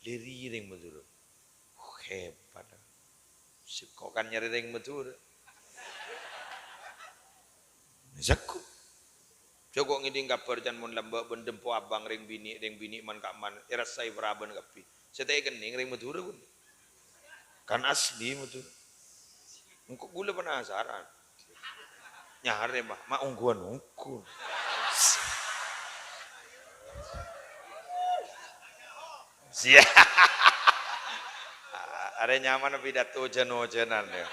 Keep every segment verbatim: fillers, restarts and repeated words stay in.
Lèri rèng Madhurâ. Hebat. Sèngko' kan nyarè rèng Madhurâ. Sèngko'. Sèngko' ngèdhing kabhâr can mon lambâ' bân dempo abang rèng binè', rèng binè' man-ka'man, èrassaè parabân kabbhi. Sè ta' èkennèng rèng Madhurâ, ghun. Kan asli Madhurâ. Engko' ghulâ penasaran. Nyarè, ma', ma' ongghuwân ongghu. Siya. Arè nyamana pidato ojân-ojânan, ya.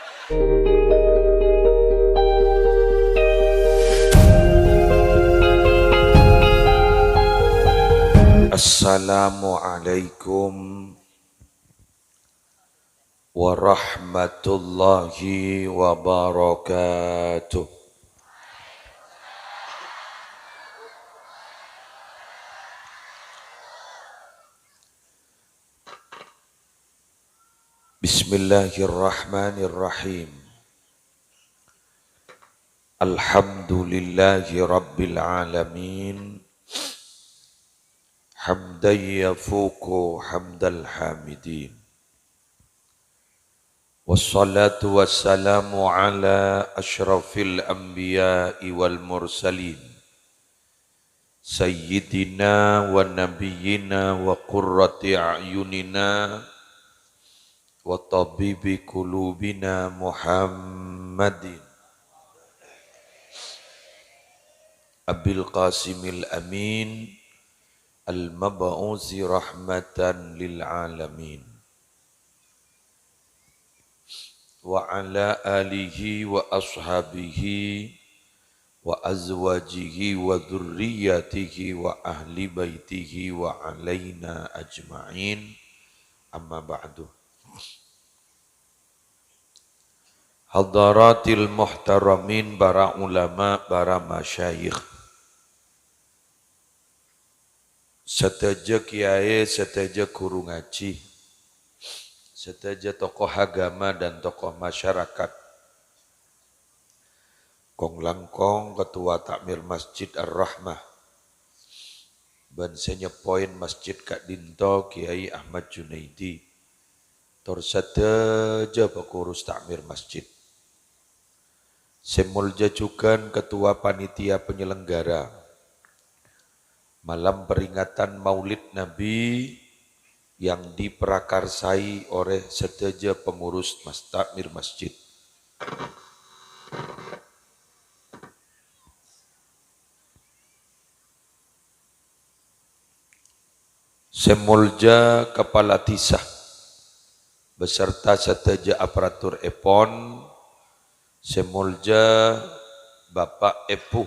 Assalamualaikum warahmatullahi wabarakatuh. Bismillahirrahmanirrahim. Alhamdulillahi rabbil alamin. Hamdan yafuqu hamdal hamidin. Wassalatu wassalamu ala asyrafil anbiya'i wal mursalin, sayyidina wa nabiyyina wa qurrati a'yunina wa tabibi qulubina Muhammadin Abil Qasimil Amin al-mab'usi rahmatan lil alamin. Wa ala alihi wa ashabihi wa azwajihi wa dzurriyyatihi wa ahli baitihi wa alaina ajma'in. Amma ba'du. Hadaratil muhtaramin, para ulama, para masyayikh. Sadhâjâ kiyaè, sadhâjâ ghuru ngajhi, sadhâjâ tokoh agama dan tokoh masyarakat. Kong-langkong Ketua Takmir Masjid Ar-Rahmah bân sè nyeppoin masjid ka'dinto, Kiai Ahmad Junaidi, tor sadhâjâ pengurus takmir masjid. Sè molja jhughân Ketua Panitia Penyelenggara malam peringatan Maulid Nabi yang diprakarsai oleh sadhâjâ pengurus mas-, takmir masjid. Sè molja Kepala Dhisa beserta sadhâjâ aparaturèpon, sè molja Bapak Èbhu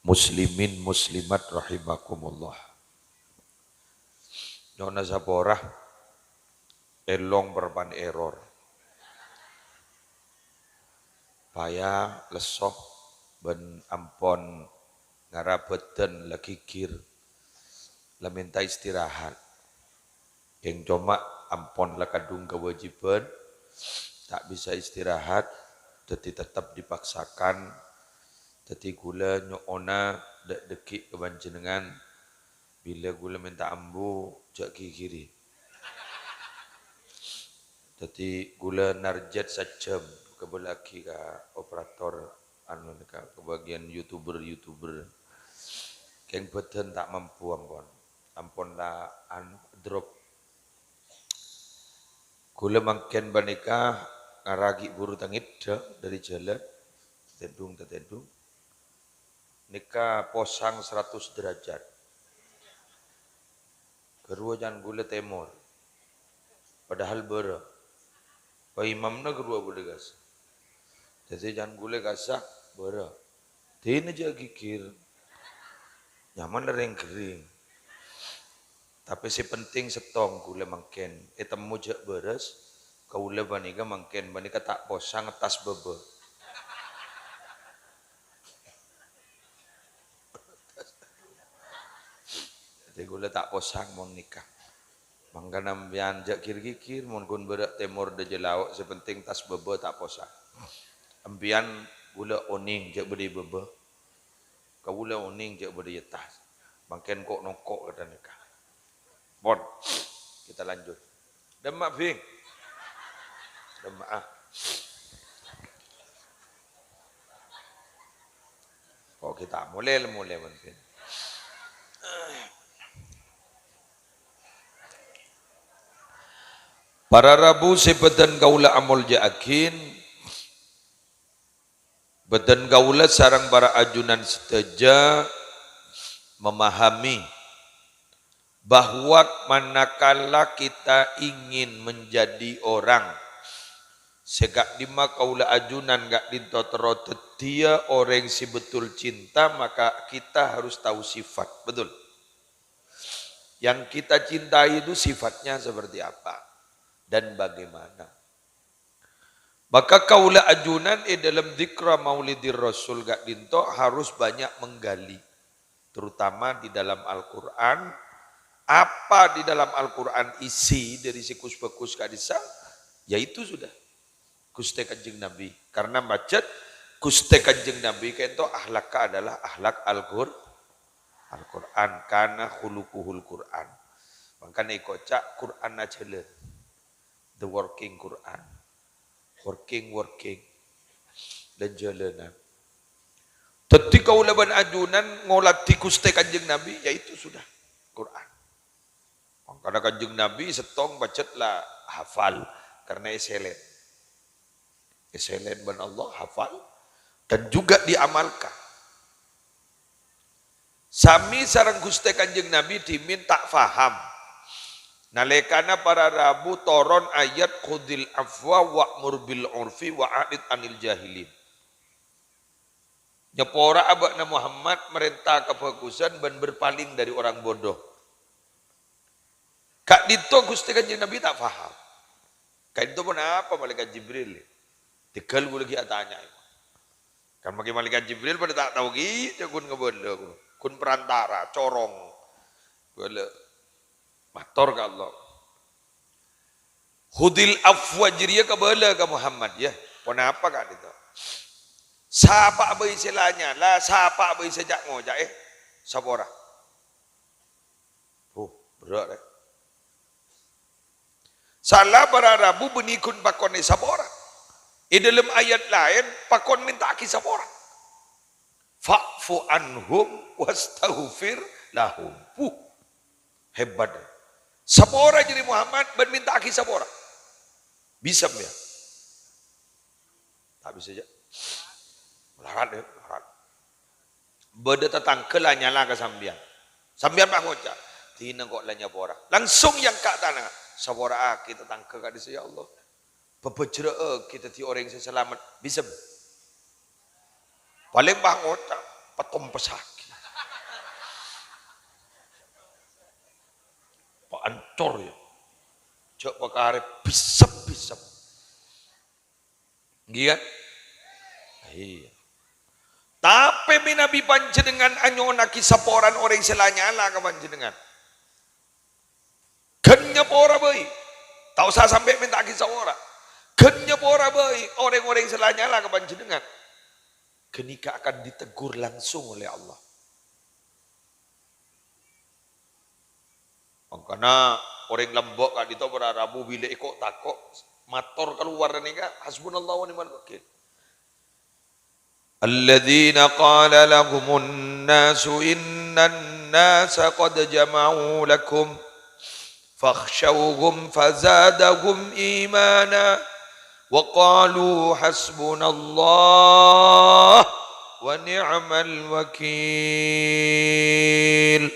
muslimin muslimat rahimakumullah. Nyo'ona sapora, èlong parpan error. Paya lesso bân ampon ngara bhâdhân la ghighir, la mènta istirahat. Kèng coma ampon la kadhung kawâjibhân, ta' bisa istirahat, dhâddhi tetep dipaksakan. Dhâddhi ghulâ nyo'ona dâ', dhâggi' ka panjhennengngan, bilâ ghulâ mènta ambu, jhâ' ghighiri. Dhâddhi ghulâ narjhât sajjhâm, kabâlâ'aghi ka operator, anu, ka, ka bâgiyân YouTuber-YouTuber. Kèng bhâdhân ta' mampu ampon. Ampon la, anu, drop. Ghulâ mangkèn panèka ngara ghi' buru tangèdhâ dâri jhâlân. Tatèdhung, tatèdhung. Nèka posang saratos derajat. Ghâruwa can ghulâ tèmor. Padahal bârâ'. Pa imamna ghâruwa bâdâ kassa'. Dhâddhi can ghulâ kassa' bârâ'. Dina jhâ' ghighir. Nyaman la rèng ghering. Tapè sè penting sèttong ghulâ mangkèn. Ètemmo jhâ' bârâs, kaulâ panèka mangkèn panèka ta' posang tas bâbâ. Dhâddhi ghulâ ta' posang mon nèka. Mangkana sampèyan jhâ' ghir-ghighir, mon ghun bârâ' tèmor dâjâ lao', sè penting tas bâbâ ta' posang. Sampèyan ghulâ onèng jhâ' bâdâ è bâbâ. Kaulâ onèng jhâ' bâdâ è attas. Mangkèn ko'-nongko' kadhâng nèka. Pon. Kita lanjut. Dâmma', Bhing. Dâmma', ah. Kok kita mulai, mulai, mungkin. Para rabu sè bâdhân kaulâ amolja'aghin, bâdhân kaulâ sareng para ajunan sadhâjâ memahami bahwa manakala kita ingin menjadi orang sè ka'dimma kaulâ ajunan ka'dinto terro dhâddhiyâ orèng sè betul cinta, maka kita harus tahu sifat. Betul? Yang kita cintai itu sifatnya seperti apa dan bagaimana. Maka kaulâ ajunan è dâlem Dzikra Maulidir Rasul ka'dinto harus banyak menggali, terutama di dalam Al-Qur'an. Apa di dalam Al-Qur'an isi dâri sè ghus-bhâghus ka'dissa', ya itu sudah Ghustè Kanjeng Nabi. Karena majât Ghustè Kanjeng Nabi ka'dinto akhlakka adalah akhlak Al-Qur-, Al-Qur'an, kana khuluquhul Qur'an. Mangkana èkoca' Qur'anna jhâlân. The working Quran. Working, working. Dân-jhâlânan. Dhâddhi kaulâ bân ajunan ngoladhi Ghustè Kanjeng Nabi, ya itu sudah Quran. Mangkana Kanjeng Nabi sèttong pajhât la hafal, karena èsèlèn. Èsèlèn bân Allah, hafal, dan juga diamalkan. Sami sareng Ghustè Kanjeng Nabi dhimèn ta' faham. Nalèkana para rabu toron ayat, "Khudhil afwa wa'mur bil urfi wa'rid anil jahilin." Nyapora'a bâ'na Muhammad, marènta kabhâghusân bân berpaling dari orang bodoh. Ka'dinto Ghustè Kanjeng Nabi ta' faham. Ka'dinto ponapa Malaikat Jibril? Tèghâl ghulâ ghi' atanya. Kan maghi Malaikat Jibril padâ ta' tao ghi', jhâ' ghun ngabâlâ, ghun perantara, corong. Bâlâ. Mator ka Allah. "Khudhil afwa," jârèya kabâlâ ka Muhammad, ya. Ponapa ka'dinto? Sapa'a bhâi sè la nyala, sapa'a bhâi sè ca'-ngoca', eh, sapora. Oh, berrâ', rè. Sala para rabu bânnè ghun pakon èsapora. È dâlem ayat laèn, pakon mènta'aghi sapora. "Fa'fu anhum wastaghfir lahum." Buh, hebat. Sapora jârèya Muhammad bân mènta'aghi sapora. Bisa, ya? Ta' bisa, jâ. Melarat, ya, melarat. Bâdâ tatangghâ la nyala ka sampèyan. Sampèyan pas ngoca', "Dinah kok la nyapora." Langsung èyangka' tanangnga. "Sapora'aghi tatangghâ ka'dissa', ya Allah. Pabhâjrâ'âghi dhâddhi orèng sè salamet." Bisa. Palèng pas ngoca', "Patompessaghi." Paancor, ya. Jâ' pakarè bhisep-bhisep. Ngghi, kan? Iyâ. Tapè mènabi panjhennengngan anyo'onnaghi saporana orèng sè la nyala ka panjhennengngan, ghân nyapora bhâi. Ta' osa sampè' mènta'aghi sapora. Ghân nyapora bhâi orèng-orèng sè la nyala ka panjhennengngan. Ghânèka akan ditegur langsung oleh Allah. Mangkana orèng lambâ' ka'dinto para rabu bilâ èko'-tako', mator kalowar nèka, "Hasbunallahu wa ni'mal wakil." Alladzina qala lahumun nasu innan nasa qad jama'u lakum fakhshawhum fazadahum imana wa qalu hasbunallah wa ni'mal wakil.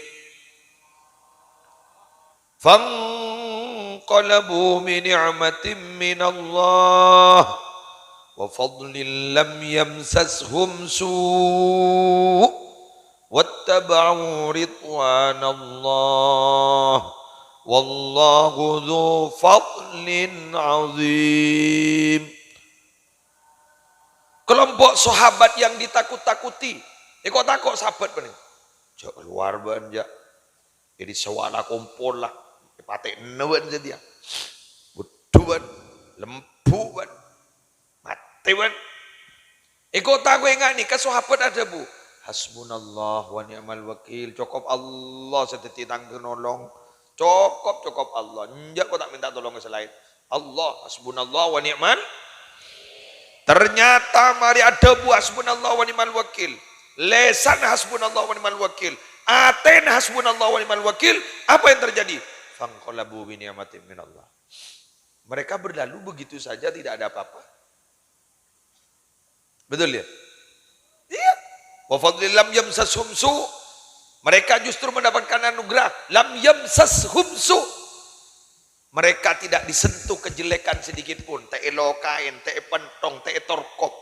Fanqalabu bi ni'matin minallahi wa fadlin lam yamsashum su', wattaba'u ridwanallah, wallahu dzu fadlin azim. Kelompok sahabat yang ditakut-takuti. Èko'-tako' sahabat panèka. "Jâ' kalowar bâ'na, jâ'." Jadi sawala kompolla, èpatè'ana bâ'na satèya. Budhu bâ'na, lembu bâ'na, matè bâ'na. Èko' tako' ènga' nèka sahabat adhâbu, "Hasbunallah wa ni'mal wakil." Cokop Allah sè dhâddhi tang panolong. Cokop, cokop Allah. Enjâ' kok ta' mènta tolong ka salaèn. Allah, hasbunallah wa ni'mal. Ternyata marè adhâbu hasbunallah wa ni'mal wakil. Lèsan hasbunallah wa ni'mal wakil. Atèna hasbunallah wa ni'mal wakil. Apa yang terjadi? Fanqalabu bi ni'matin minallah. Mereka berlalu begitu saja, tidak ada apa-apa. Betul ya? Iya. Wa fadlin lam yamsashum su. Mereka justru mendapatkan anugerah. Lam yamsashum su. Mereka tidak disentuh kejelekan sedikit pun. Ta' èlokaè, ta' èpèntong, ta' ètorkop.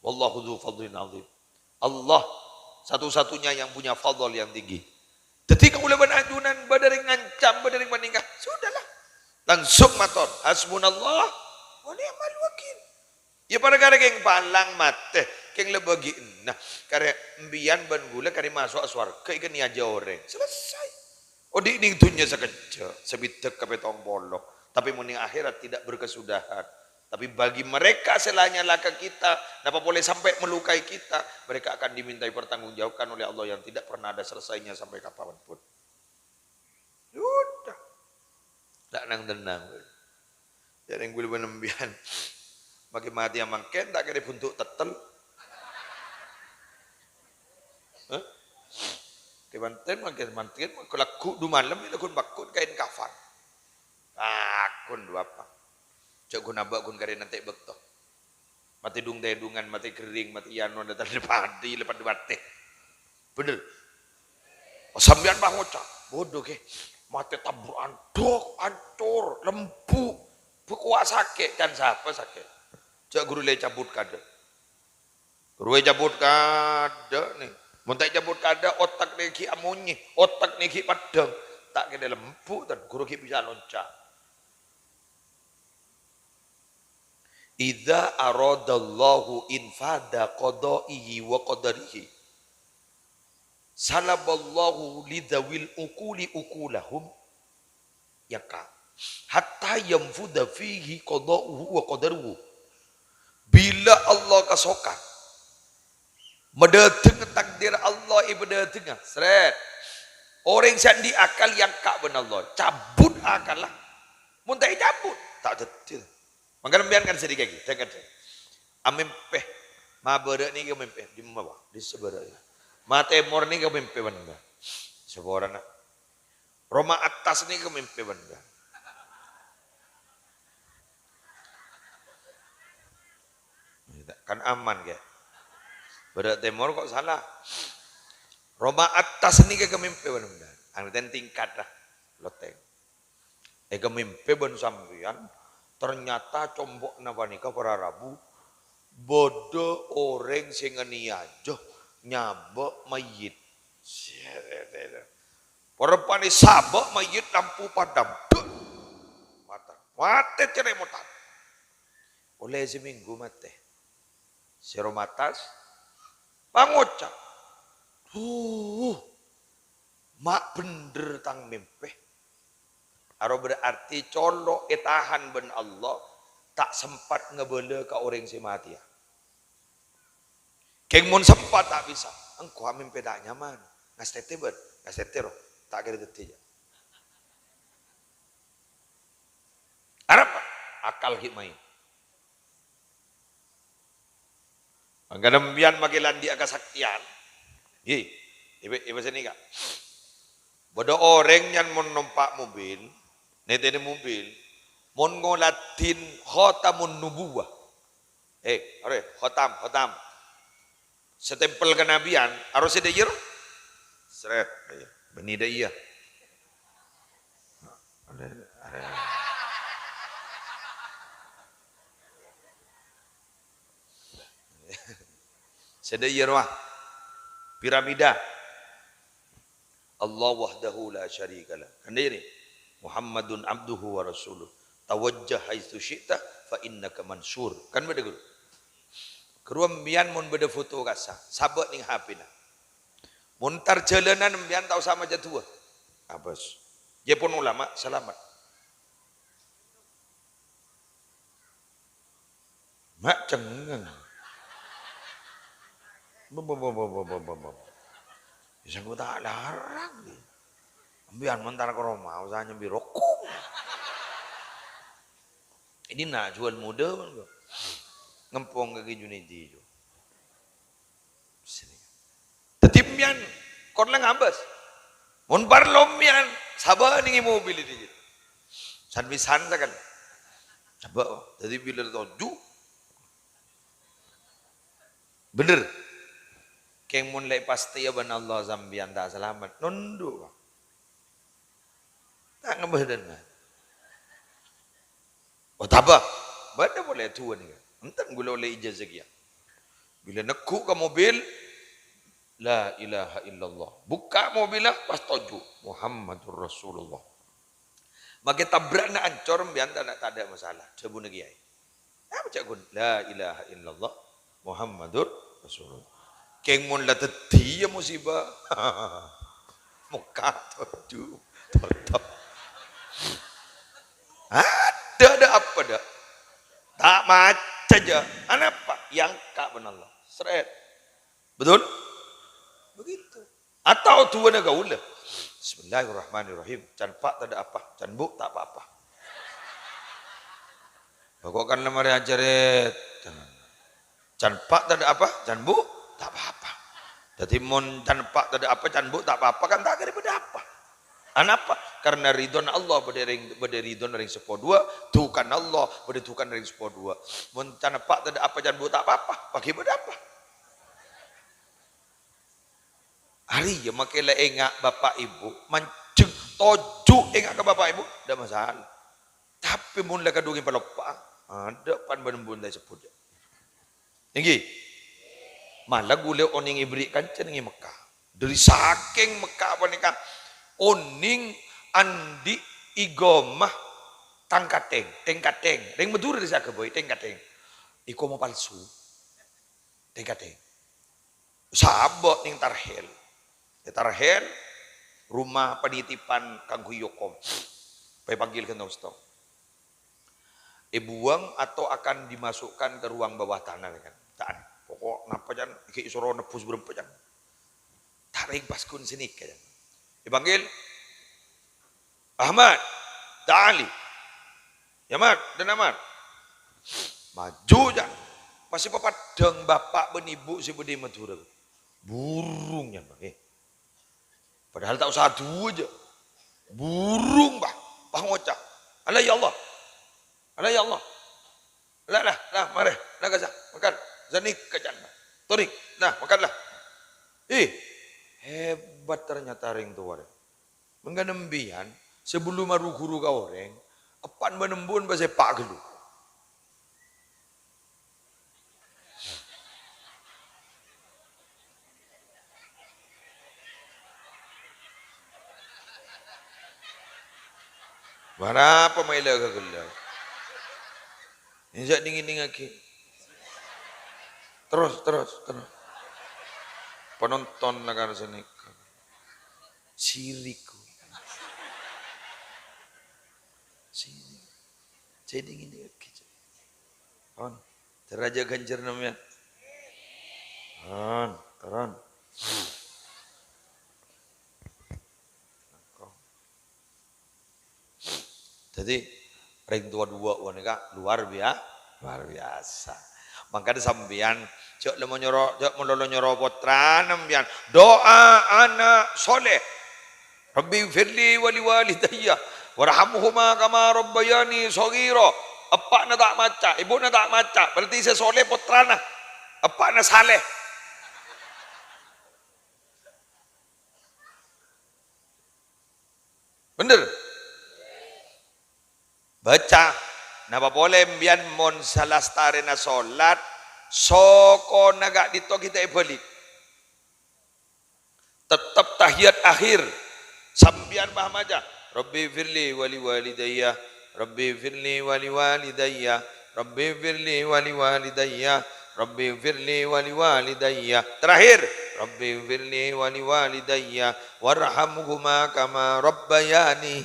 Wallahu dzu fadlin azim. Allah satu-satunya yang punya fadl yang tinggi. Dhâddhi kaulâ bân ajunan bâdâ rèng ngancam, bâdâ rèng panèka, sudahlah. Langsung mator, "Hasbunallah wa ni'mal wakil." Ya, parkara kèng palang matè, kèng la bâgiânna. Karè empèyan bân ghulâ karè maso'a sowarghâ èghâ niyajâ orèng. Selesai. Odi' nèng dhunnya sakejjhâ', sabidhâk ka pèttong polo, tapè mon nèng akhèrat tidak berkesudahan. Tapi bagi mereka sè la nyala ka kita, napa polè sampè' melukai kita, mereka akan dimintai pertanggungjawabkan oleh Allah yang tidak pernah ada selesainya sampai kapanpun. Sudah. Ta' nang-tennang. Jhâ' rèng ghulâ bân empèyan. Makè matèya mangkèn, ta' kèra bhunto' tèttèl. Hah? Kè mantèn, mangkèn, mantèn, mangkèn lagghu' du malem, lagghu' bâkkun kaèn kafan. Bâkkun du apa? Jhâ' ghun abâ' ghun karè nantè' bâkto. Matè dung-tèdungan, matè ghering, matè iano, dâteng padâ, la padâ matè. Bhender. Sampèyan pas ngoca', "Bâdâ, Kè. Matè tabruk andhâk, ancor, lembu'. Bâ' kowa sakè', can sapa sakè'?" Jhâ' ghuru la ècabut kadâ'. Ghuru ècabut kadâ' nè. Mon ta' ècabut kadâ', otak nè ghi' amonyè, otak nè ghi' peddhâng. Ta' kèra lembu', tan, ghuru ghi' bisa lonca'. "Idza aradallahu infadha qada'ihi wa qadarihi, salaballahu lidzawil uquli uqulahum." Yangka'. "Hatta yanfudha fihi qada'uhu wa qadaruhu." Bilâ Allah kasokan, madâteng takdir Allah èpadâtengnga, srèt. Orèng sè andi' akal yangka' bân Allah, cabut akalla. Mon ta' ècabut, ta' dhâddhi. Mangkana sampèyan kan sè dhika ghi, dhâ-, kadhâng. Amèmpè. Mabârâ' nèka mèmpè. Dimma, Pak? Di sabârâ'. Matèmor nèka mèmpè bân sampèyan. Saporana. Roma attas nèka mèmpè bân sampèyan. Kan aman, Kè. Bârâ' tèmor kok sala. Roma attas nèka mèmpè bân sampèyan. Artèna tingkat, lah. Lotèng. Èkamèmpè bân sampèyan, ternyata compo'na panèka para rabu, bâdâ orèng sè nganèyajâ nyabâ' mayyit. Parèmpana sabâ' mayyit, lampu padam. Dut! Mata. Matè cerèmotan. Ollè samènggu matè. Sè roma attas pangoca', "Duh, ma' bhender tang mèmpè." Aro berarti colo' ètahan bân Allah, ta' sempat ngabâlâ ka orèng sè matèya. Kèng mon sempat ta' bisa, engko' amèmpè ta' nyaman. Ngastètè bân, ngastètè ro, ta' kèra dhâddhi jâ. Arapa? Akal ghi' maèn. Mangkana sampèyan makè la andi'â kasaktèyan. Ghi, èbâ-, èbâsa nèka. Bâdâ orèng nyang mon nompa' mobil, nètènè mobil, mon ngoladhin khatamun nubuwah. Eh, arè, khatam, khatam. Stempel kanabiyân, aro sè dâ'iyâ ro. Srèt, ayo. Bânnè dâ'iyâ. Arè, arè. Sè dâ'iyâ rowa. Piramida. Allah wahdahu la syarikalah. Kan dâ'iyâ rè, "Muhammadun abduhu wa rasuluh. Tawajjah haitsu syi'ta fa innaka mansur." Kan bâdâ ghuru. Ghuru sampèyan mon bâdâ foto kassa', sabâ' nèng H P-na. Mon entar jhâlânan sampèyan ta' osa maca du'a. Abâs. Jhâ' pon ulama, salamet. Ma' cengngeng. Bom, bom, bom. Ya, sengko' ta' larang, ya. Sampèyan mon entar ka roma, osa nyambi roko. Ini nak jual muda, mon kok. Ngempong ka Ki Junaidi, ju. Sini. Dhâddhi, mèyan, kon la ngabâs. Mon parlo mèyan, sabâ' nèng è mobil ini. San-pisan sakalè. Sabâ', dhâddhi bilâ toju'. Bhender. Kèng mon la èpastèya bân Allah sampèyan ta' salamet, nondhu', Pak. Ta' ngabâdhân, Pak. Oh, taba. Bâdâ polè duwâ nèka. Enten ghulâ ollè ijazah kèya. Bilâ neggu' ka mobil, "La ilaha illallah." Bukka' mobilla, pas toju', "Muhammadur Rasulullah." Makè tabra'na ancor, mbiyan ta', tadâ' masalah. Dhâbuna kèyaè. Apa ca'na ghun? "La ilaha illallah Muhammadur Rasulullah." Kèng mon la dhâddhiyâ musibah. Mokka' toju', totop. Adâ', adâ' apa, dâ'? Ta' maca, jâ. Anapa? Èangka' bân Allah. Sret. Betul? Begitu. Atau duwâna kaulâ. Bismillahirrahmanirrahim. Can pa' tadâ' apa, can bu' ta' pa-apa. Pokok kan lemari ajaret. Can pa' tadâ' apa, can bu' ta' pa-apa. Dhâddhi mon can pa' tadâ' apa, can bu' ta' pa-apa, kan ta' kèra bâdâ apa. Anapa? Karena ridhona Allah bâdâ rèng, bâdâ ridhona rèng seppo duwâ', dhukana Allah bâdâ dhukana rèng seppo duwâ'. Mon can pa' tadâ' apa, can bu' ta' pa-apa, paghi' bâdâ apa? Arèya makè la enga' bapa' ibu, manjheng toju' enga' ka bapa' ibu, tadâ' masalah. Tapè mon la kadhung èpaloppa'a, adâ' pan bân embu'na ta' èsebbhut, jâ. Èngghi. Mala ghulâ onèng èberri' kanca nèng è Mekkah. Dâri sakèng Mekkah panèka onèng andi' iqamah tang-katèng, tèng-katèng. Rèng Madhurâ rè sè aghâbây tèng-katèng. Iqamah palsu. Tèng-katèng. Sabâ' nèng Tarhel. È Tarhel, rumah penitipan kaangghuy Yokom. Pas èpanggil ghântong sèttong. Èbuwâng atau akan dimasukkan ke ruang bawah tanah, kan. Can, pokok napa, can, ghi' èsoro nebbhus bârâmpa, can. Ta' rèng pas ghun sanèka, can. Èpanggil, "Ahmad, Ta'ali." "Ya, Mat, dâ' Mat." Maju, jâ. Pas èpapaddhâng bapa' bân ibu sè bâdâ è Madhurâ. Burung, nyan, Bang, eh. Padahal ta' osa duwâ, jâ. Burung, bah. Pas ngoca', "Allah, ya Allah. Allah, ya Allah. Lah, lah, lah, marè. Lah, kasa, makan. Sanèka, can. Torè. Nah, makanlah." Ih, hebat ternyata rèng towa, rè. Mangkana sampèyan, sabellunna ru-ghuru ka orèng, eppa'na bân embu'na pas èpa' ghâllu. Arapa maèla ka ghellâ'? Enjâ' dingin-dingaghi. Terus, terus, terus. Penonton lakar sanèka. Sirik. Sirik. Jadi ngene iki, Cak. Pon. Deraja ganjar namanya. Pon, turun. Jadi, rèng towa duwâ' panèka luar bia-, luar biasa. Mangkana sampèyan jhâ' lemo nyoro, jhâ' malolo nyoro pottrana sampèyan. Doa anak soleh. "Rabbighfirli wa liwalidayya warhamhuma kama rabbayani shaghira." Eppa'na ta' maca, ibu'na ta' maca, berarti sè soleh pottrana. Eppa'na saleh. Bhender? Baca. Napa polè sampèyan mon salastarèna solat, sokona ka'dinto ghi' ta' èbâli. Tettep tahiyat akhir. Sampèyan pas maca, "Rabbighfirli wa liwalidayya, Rabbighfirli wa liwalidayya, Rabbighfirli wa liwalidayya, Rabbighfirli wa liwalidayya." Terakhir, "Rabbighfirli wa liwalidayya, warhamhuma kama rabbayani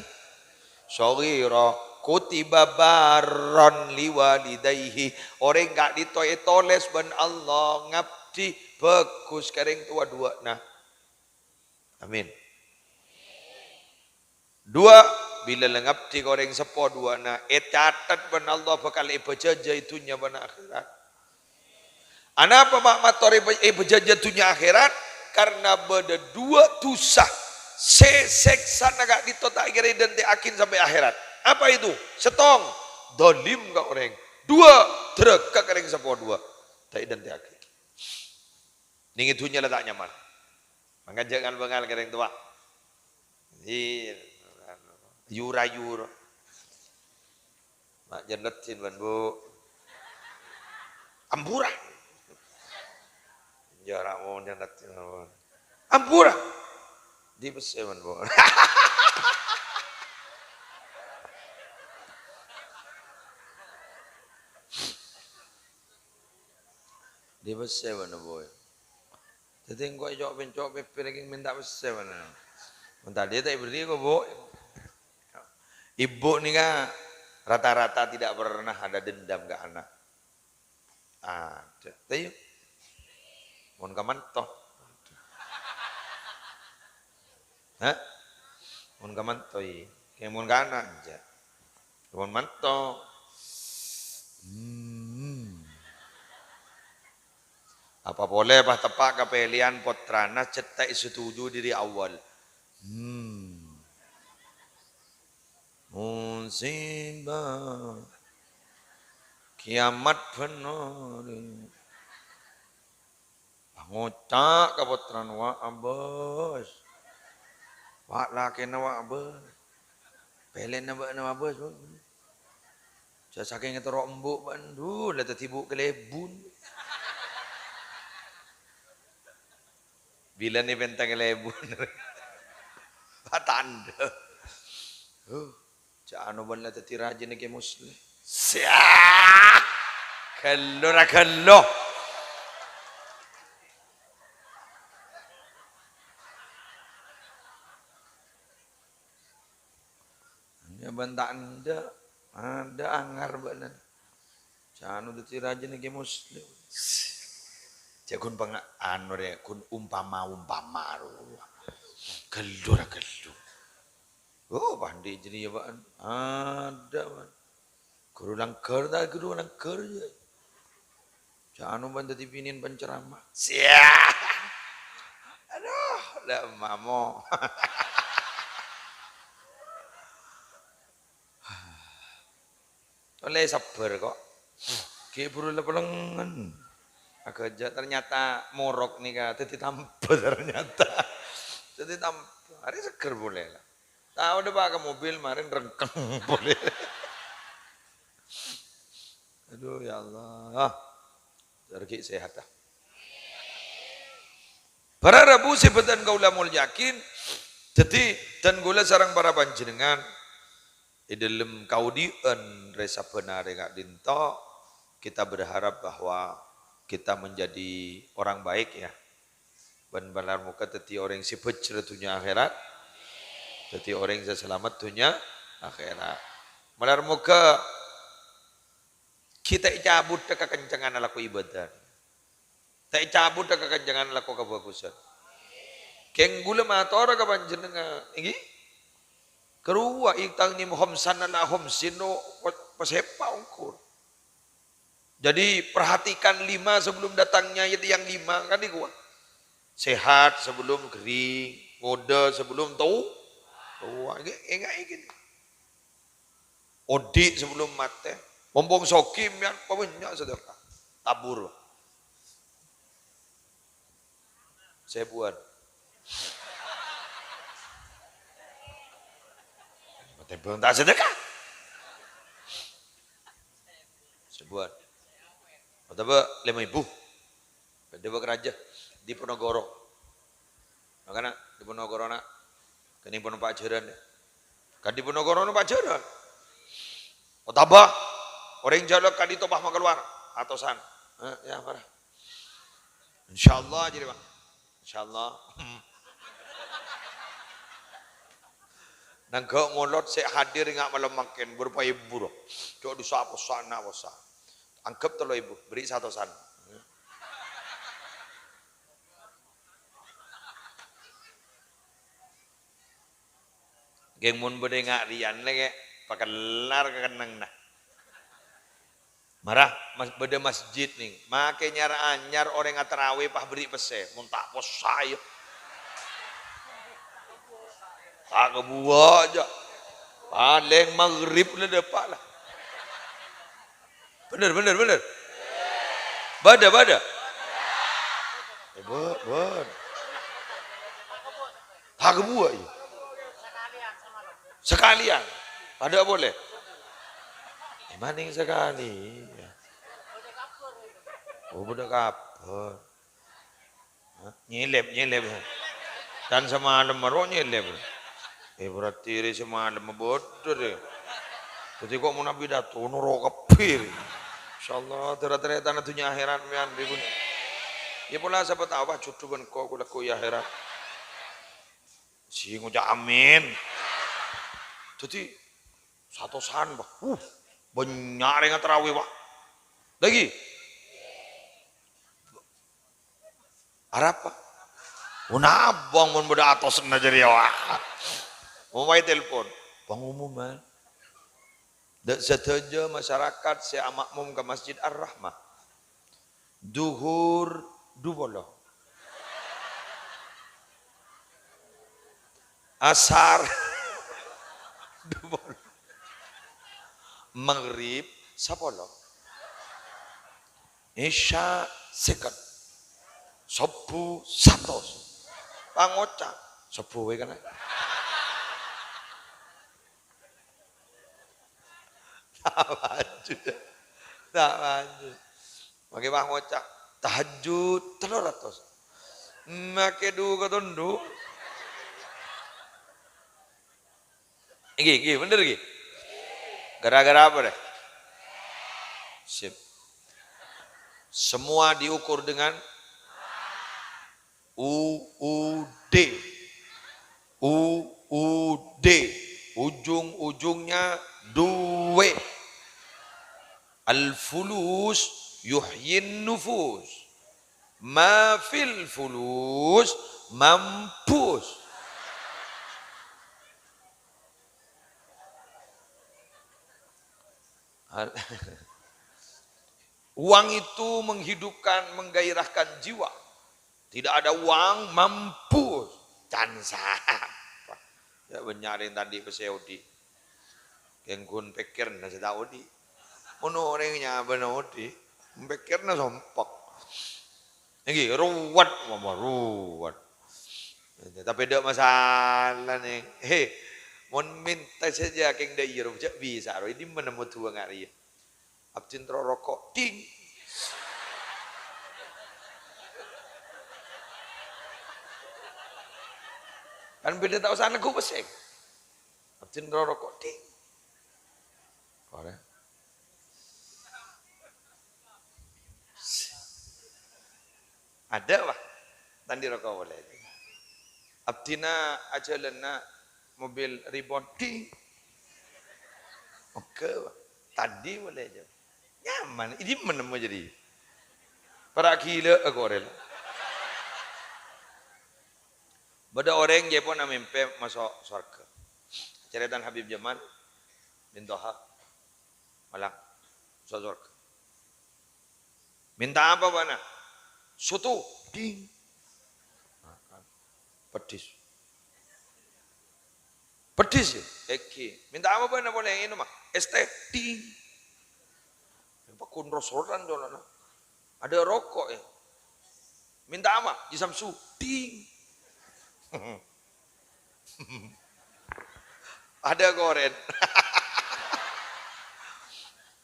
shaghira." Kutiba barran liwalidayhi. Orèng ka'dinto ètolès bân Allah ngabdi bhâghus ka rèng towa duwâ'na. Amin. Duwâ', bilâ la ngabdi ka orèng seppo duwâ'na, ècatet bân Allah bhâkal èbâjâjâ è dhunnya bân akhèrat. Anapa ma-, mator èbâ-, èbâjâjâ dhunnya akhèrat? Karna bâdâ duwâ' dhusa sè sèksana ka'dinto ta' kèra èdântè'aghi sampè' akhèrat. Apa itu? Sèttong, dhalim ka orèng. Duwâ', dhârâka ka orèng seppo duwâ'. Ta' èdântè'aghi. Nèng è dhunnya la ta' nyaman. Mangkana jhâ' ngal-bângal ka orèng towa. Iyâ. Yura-yura. Ma' jhâ' leddhin, bân, Bu. Ampura. Jhâ' ra mon jhâ' leddhin, ampura. Ampura. Dhi pèssè, bân, Bu. Dhi pèssè, bân, Bu. Dhâddhi engko' èco'-penco' pèpèr kèng mènta pèssè, bân. Mon tadâ' ta' èberri' kok, Bu. Ibu nèka rata-rata tidak pernah ada dendam ke anak. Ada. Tayu. Mon ka manto. Hah? Mon ka manto, iyâ. Kèng mon ka ana', enjâ'. Mon manto. Hmm. Apa polè pas teppa' kapèlèyan pottrana cè' ta' èsetuju dâri awwal. Hmm. Musibah. Kiamat bhender. Ngoca' ka pottrana, "Wa' abâs. Wa' lakèna wa' abâs. Pèlèna bâ'na wa' abâs, Bu." Jhâ' sakèng ètoro' embu', bân, dhu, la dhâddhi bu' kalèbun. Bilâna pènta kalèbun. Patandhâ. Huh. Jhâ' anu bân la dhâddhi rajâna Kè Musleh. Siah! Ghâllu ra ghâllu. Iyâ bân ta' endâ', adâ' angar bâ'na. Jhâ' anu dhâddhi rajâna Kè Musleh. Jhâ' ghun panga-, anu rè, ghun umpama-umpama rowa. Ghâllu ra ghâllu. Oh, pandhi' jârèya, bân. Adâ', bân. Ghuru langghâr ta' ghuru langghâr, yâ. Jhâ' anu bân dhâddhi binèn penceramah. Siah. Aduh, la mamo. Ollè sabbhâr, kok. Ghi' buru la pelengngen. Aghâjâ' ternyata morok nèka dhâddhi tambhâ ternyata. Dhâddhi tambhâ. Arè seggher polè la. Tao dâpa' ka mobil, marèn rengkeng polè. Aduh, ya Allah. Jhâ' ghi' sehat, ah. Para rabu sè bhâdhân kaulâ molja'aghi, dhâddhi, dân kaulâ sareng para panjhennengngan, è dâlem kaodi'ân rè sabbhân arè ka'dinto, kita berharap bahwa kita menjadi orang baik, ya. Bân malar moghâ dhâddhi orèng sè bhâjhrâ dhunnya akhèrat. Dhâddhi orèng sè salamet dhunnya akhèrat. Malar moghâ ghi' ta' ècabudhâ kakencengan alako ibâdâh. Ta' ècabudhâ kakencengan alako kabhâghusân. Kèng kaulâ matora ka panjhennengngan, ènggi? Karowa itang nim homsan ala homsin no pa-, pasèpa' ongkur. Jadi, perhatikan lima sebelum datangnya yang lima, kan niku. Sehat sebelum kering, muda sebelum tu-, tua. Nggih, enggak iki. Odi' sebelum matè. Mumpung soghi, mèyan pabânnya' sedekah. Tabur. Sèbuwân. Matè bhâ' ta' sedekah. Sèbuwân. Otabâ lèma èbu. Bâdâ bâ' karajâ. Diponegoro. Makana Diponegoro, na'. Kènèng pon pajhârân. Ka Diponegoro na' pajhârân. Otabâ orèng jhâlâk ka'dinto pas makalowar. Atosan. Eh, ya, para. Insyaallah, jârèya, Pak. Insyaallah. Nangghâ' ngolot sè hadir nga' malem mangkèn, bârâmpa èbu, ro. Cok dhusa possa, na' possa. Anggep tello èbu, bherri' satosan. Ghing mon bâdâ ngâ' rèyan lè, kè, pakellar kakennengnganna. Mara, mas-, bâdâ masjid, nèng. Makè nyar-anyar orèng atrawi pas bherri' pèssè. Mon ta' possa, iyâ. Ta' kabuwâ, jâ. Palèng maghrib la dâpa' la. Bhender, bhender, bhender. Bâdâ, bâdâ. Eh, bâ-, bâdâ. Ta' kabuwâ, iyâ. Sakalèyan. Padâ polè. Eh, manèng sakalè. Oh, bâdâ kabhâr. Hah? Nyèlèp, nyèlèp. Kan samalem maro nyèlèp. Eh, berarti rè samalem bâdâ rè. Dhâddhi kok mon abit dâto noro' kabbhi rè. Insyaallah, dârâ-dârâ tana dhunnya akhèrat mèyan rè, pon. Iyâ pola sapa tao, wah, jhudhu bân ko-, ko-, lako è akhèrat. Sè ngoca' amin. Dhâddhi, satosan, Pak. Uh, bânnya' rèng atrawi, Pak. Lagi. Arapa? Oh, nabâng mon bâdâ atosanna jârèya, Pak. Mon wae telpon. Pengumuman. Dâ' sadhâjâ masyarakat sè amakmum ka Masjid Ar-Rahmah. Dhuhur dhu polo. Asar dhu polo. Maghrib sapolo. Isya sèket. Subuh satos. Pangoca'. Subuh wae kèna. Ta' maju. Ta' maju. Makè pas ngoca', tahajjud tello ratos. Makè dhu katondu. Iki, iki, bhender iki. Gara-gara apa deh? Sip. Semua diukur dengan U U D. U U D. Ujung-ujungnya duwe. Al-fulus yuhyin nufus. Ma fil fulus mampus. Al-, uang itu menghidupkan, menggairahkan jiwa. Tidak ada uang, mampus. Can sapa? Ya, bânnya' rèng ta' andi' pèssè odi'. Kèng ghun pèkkèrna sè ta' odi'. Mon orèng nyabâna odi', pèkkèrna sompek. Ènggi, ruwet, mama ruwet. Tapè dâ' masalah, nèng. He, mon mènta sajâ kèng dâ' iyâ, ro, jhâ' bisa, ro. È dimma nemmo duwâ' nga' rèya? Abdhina terro roko', ding. Kan bâdâ ta' osa neggu' pèssè. Abdhina terro roko', ding. Ora. Adâ', wah. Ta' andi' roko' polè. Abdhina ajhâlânna mobil ribon, ding. Oke, wah. Ta' andi' polè, jâ. Nyaman, è dimma nemmo jârèya. Para' ghilâ, eh, korel. Bâdâ orèng jâ pon amèmpè maso' sowarghâ. Carètana Habib Jamal bin Toha. Malang. Maso' sowarghâ. Mènta apa bâ'na? Soto. Ding. Pedes. Pedes, ya? Ènggi. Mènta apa bâ'na polè ngènoma? Es teh. Ding. Apa kun rosoran colana? Adâ' roko', ya. Mènta apa? Ji Samsu. Ding. Adâ' korèn.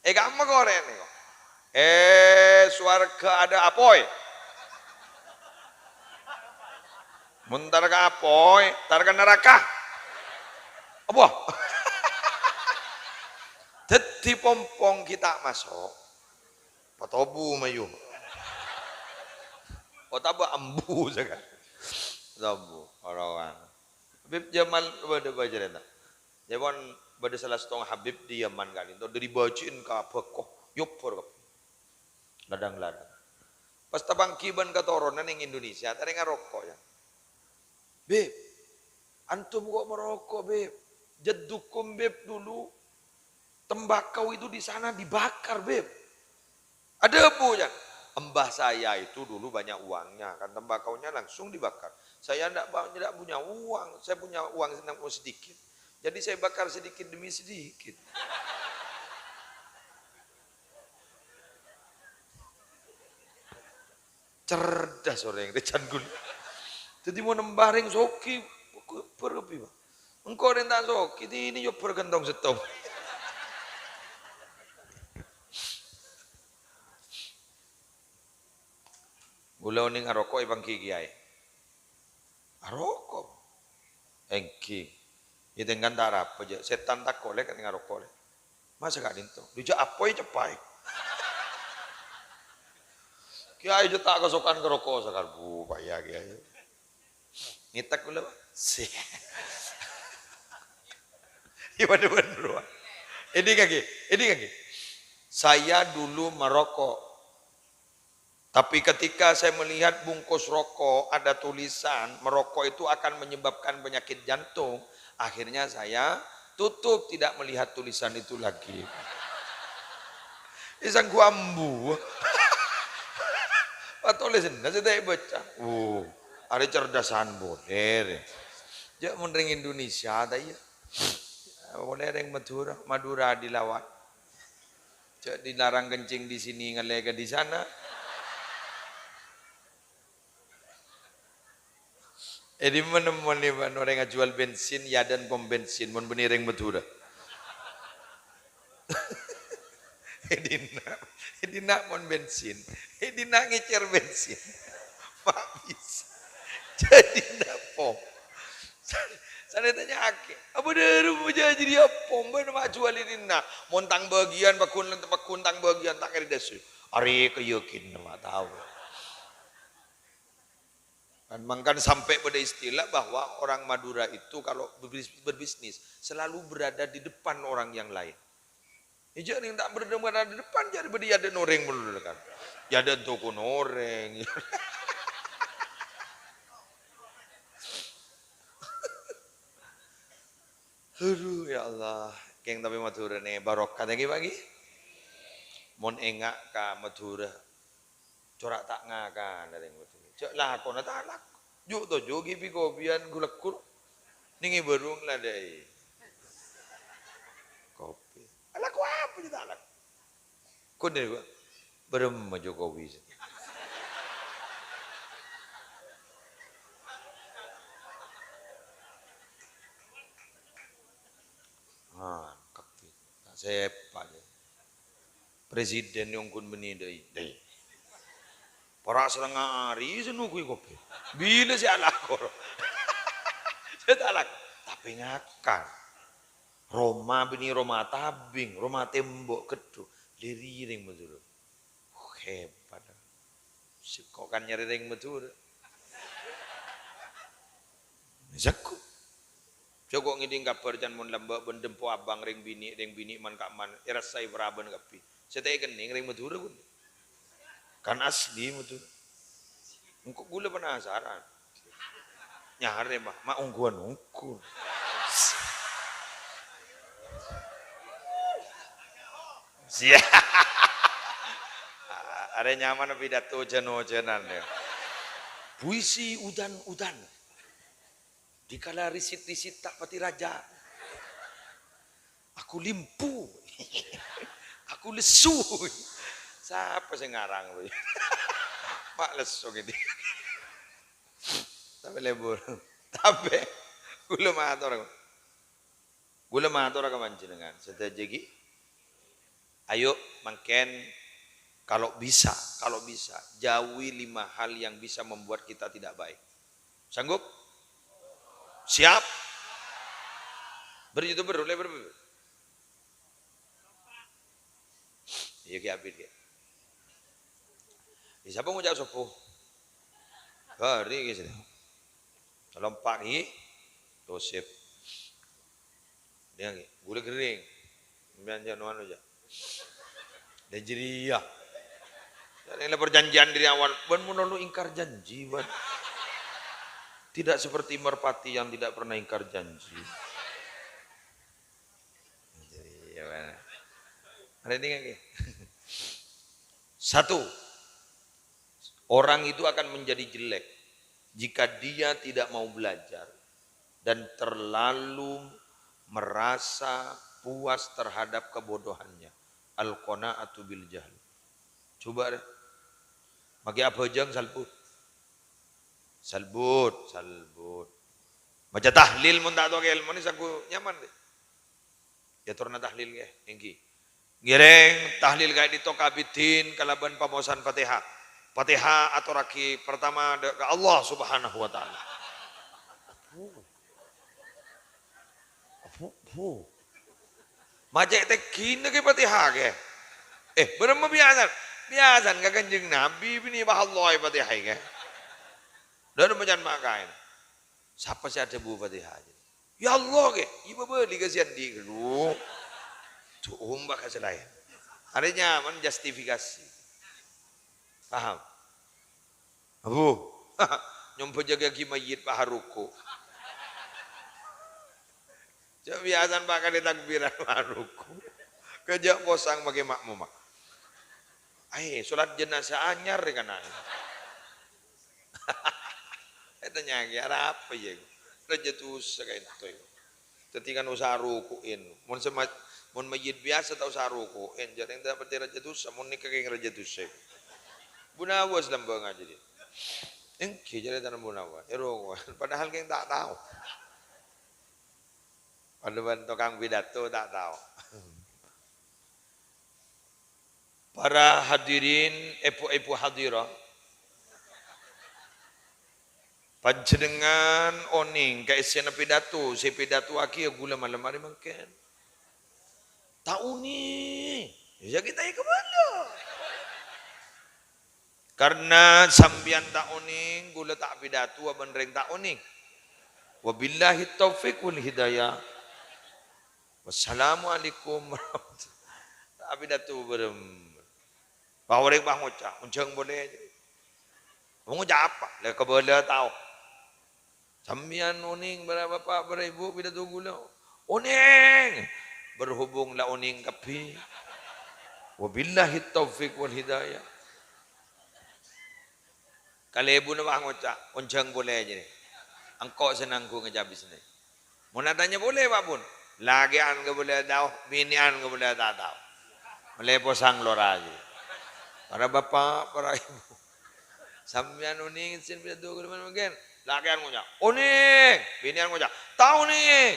È kamma korèn, nèko. È sowarghâ adâ' apoy. Mon ta' ka apoy, ta' ka naraka. Apa? Dhâddhi pompong ghi' ta' maso'. Patobu mayu. Otabâ ambu sakalè. Patobu, orowan. Habib Jamal bâdâ bâjârânna. Jâ' pon bâdâ sala sèttong Habib di Yaman ka'dinto, dâri bâji'en ka bâko, nyobor kabbhi. Ladang-ladang. Pas tapangghi bân katoronan neng Indonesia, tarènga roko', ya. "Bib, antum kok maroko', Bib?" Jaddukum, Beb, dulu tembakau itu di sana dibakar, Beb. Adhâbu, ya. Embah saya itu dulu banyak uangnya, kan tembakaunya langsung dibakar. Saya ndak ba-, ndak punya uang, saya punya uang sedikit. Jadi saya bakar sedikit demi sedikit. Cerdas orèng, rè can ghun. Dhâddhi mon embah rèng soghi, kobâr kabbhi, Pak. Engko' rèng ta' soghi, dhini nyobâr kantong sèttong. Ghulâ onèng aroko' èpangghi kèyaè. Aroko'. Èngghi. Yâ tèngkan ta' arapa, jâ'. Sètan tako' lè kèng aroko', lè. Masa ka'dinto? Dija' apoy ceppaè. Kèyaè jâ' ta' kasokan ka roko' sakar. Bu, paya kèyaè. Ngètek ghulâ, Pak. Si. Yâ, padâ bhender, Pak. Ini kaki, ini kaki. Saya dulu merokok. Tapi ketika saya melihat bungkus rokok ada tulisan merokok itu akan menyebabkan penyakit jantung, akhirnya saya tutup, tidak melihat tulisan itu lagi. Isang ku ambu. Patolèsanna sè ta' èbâca. Oh, arè cerdasan boleh. Jâ' mon rèng Indonesia ta' iyâ. Boleh rèng Madura, Madura dilawan. Jâ' dilarang kencing di sini, ngalèka di sana. È dimma nemmonè bân orèng ajhuwâl bensin, yâ dân pom bensin, mon bânnè rèng Madhurâ. È dinna', è dinna' pom bensin, è dinna' ngècèr bensin. Ma' bisa. Jadi ndak pom. Sanèka nyakè. Apa dâru moja jadi apa? Mbak nama jual ini nah. Mon tang bagian, pakun, pakun tang bagian, tak kira desu. Arè kayakin nama tahu. Kan mangkan sampai pada istilah bahwa orang Madura itu kalau berbis-, berbisnis selalu berada di depan orang yang lain. Ijâ nèng ta' berdemperan di depan, jârèya bâdâ yâ adâ' orèng mulu kan. Yâ adâ' toko orèng. Aduh, ya Allah. Kèng tapè Madhurâ nè barokah ngghi, Pak, ngghi? Mon enga' ka Madhurâ, cora' ta' ngakan rèng Madhurâ. Jâ' lakona ta' lako. Ju' toju' ghi' bi-, kopiyan gu-, leggur. Nèng è bârung la dâi. Kopi. Alako apa jâ' ta' lako? Kudin gua. Bârâmma Jokowi. Ah, kopi. Ta' sepa' jâ'. Presiden nyongkun bânnè dâi. Dâi. Para' satengnga arè sè nungguy kopi. Bilâ sè alako? Sè ta' lako. Tapè ngakan. Roma bânnè roma tabing, roma tembok gheddu. Lèrèng Madhurâ. Hebat. Sèngko' kan nyarè rèng Madhurâ. Sèngko'. Sèngko' ngèdhing kabhâr can mon lambâ' bân dempo abang rèng binè', rèng binè' man-ka'man, èrassa'è parabân kabbhi. Sè ta' èkennèng rèng Madhurâ, ghun. Kan asli Madhurâ. Engko' ghulâ penasaran. Nyarè, ma', ma' ongghuwân ongghu. Sia. Arè nyamana pidato ojân-ojânan, ya. Puisi udan-udan. Dikala risit-risit ta' patè rajâ. Aku limpu. Aku lesu. Sapa sè ngarang, wè? Pak lesu gini. Tapè lebur. Tapè ghulâ mator. Ghulâ mator ka panjhennengngan sadhâjâ ghi. Ayo, mangkèn, kalau bisa, kalau bisa, jauhi lima hal yang bisa membuat kita tidak baik. Sanggup? Siap? Ber-YouTuber, oleh ber-, ber-, Iyâ, Ki Abid, Ki. Iyâ, sapa ngoca' sobbhu? Bâri', Ki, sini. Lompa', Ki. Tosip. Dia, Ki. Ghulâ ghering. Sampèyan jâ' no anu, jâ'. Dan jârèya. Jârèya perjanjian dari awal. Bân mon lo ingkar janji, bân. Tidak seperti merpati yang tidak pernah ingkar janji. Ada ini lagi. Satu, orang itu akan menjadi jelek jika dia tidak mau belajar dan terlalu merasa puas terhadap kebodohannya. Al-qana'atu bil jahl. Coba deh. Make abhâjâng salbut. Salbut, salbut. Maca tahlil mon ta' tao ka èlmona sangko nyaman deh. Ya torna tahlil nggih, ènggi. Ngèrèng tahlil ka'dinto kabidin kalabân pamaosan Fatihah. Fatihah atorraghi pertama dâ' ka Allah Subhanahu wa Ta'ala. Abu. Abu, abu. Maca' tègghina ghi Fatihah ghi. Eh, bârâmma biyasana? Biyasana ka Kanjeng Nabi, binè' bâ' Allah Fatihah ghi. Dâ' maca'an ma' kaèn. Sapa sè adhâbu Fatihah? Ya Allah, ghi. Iyâ bâbâli ka sè andi' ghâllu. Duh, omba' ka sè laèn. Arè nyaman justifikasi. Paham? Abu, nyombâ jâgâ'aghi mayyit pas aruku'. Jâ' biyasana pa' kalè takbiran pas aruku'. Kajâ' posang make ma'mumma. Aè, solat jenazah anyar rè kana'. Ètanya'aghi, arapa iyâ? Rajâ dhusa ka'dinto. Dhâddhi kan osa aruku'è. Mon sè ma-, mon mayyit biyasa ta' osa aruku'è, jârèng ta' patè rajâ dhusa, mon nèka kèng rajâ dhusa. Bu Nawas lambângnga jârèya. Ènggi jârèya tana Bu Nawas. Èro, padahal kèng ta' tao. Padâ bân tokang pidato ta' tao. Para hadirin, èbhu-èbhu hadirah, panjhennengngan onèng ka èssèna pidato sè èpidatoaghi ghulâ malem arè mangkèn? Ta' onèng. Iyâ, ghi' ta' èkabâlâ. Karna sampèyan ta' onèng, ghulâ ta' pidato bân rèng ta' onèng. Wabillahi taufiq wal hidayah. Wassalamualaikum warahmatullahi. Ta' pidato bârâmma. Pas orèng pas ngoca', "Onjhâng polè." Ngoca' apa? La kabâlâ tao. Sampèyan onèng, para bapa', para ibu, pidato ghulâ. Onèng! Berhubung la onèng kabbhi. Wabillahi taufiq wal hidayah. Kalèbunna pas ngoca', "Onjhâng polè jârèya. Engko' sè nanggung ajâ bisnis." Mon atanya polè, Pa' Bun, lakè'an kabâlâ tao, binè'an kabâlâ ta' tao. Ollè posang lora jârèya. Para bapa', para ibu. Sampèyan onèng sè pidato ghulâ mangkèn. Lakè'an ngoca', "Onèng!" Binè'an ngoca', "Ta' onèng!"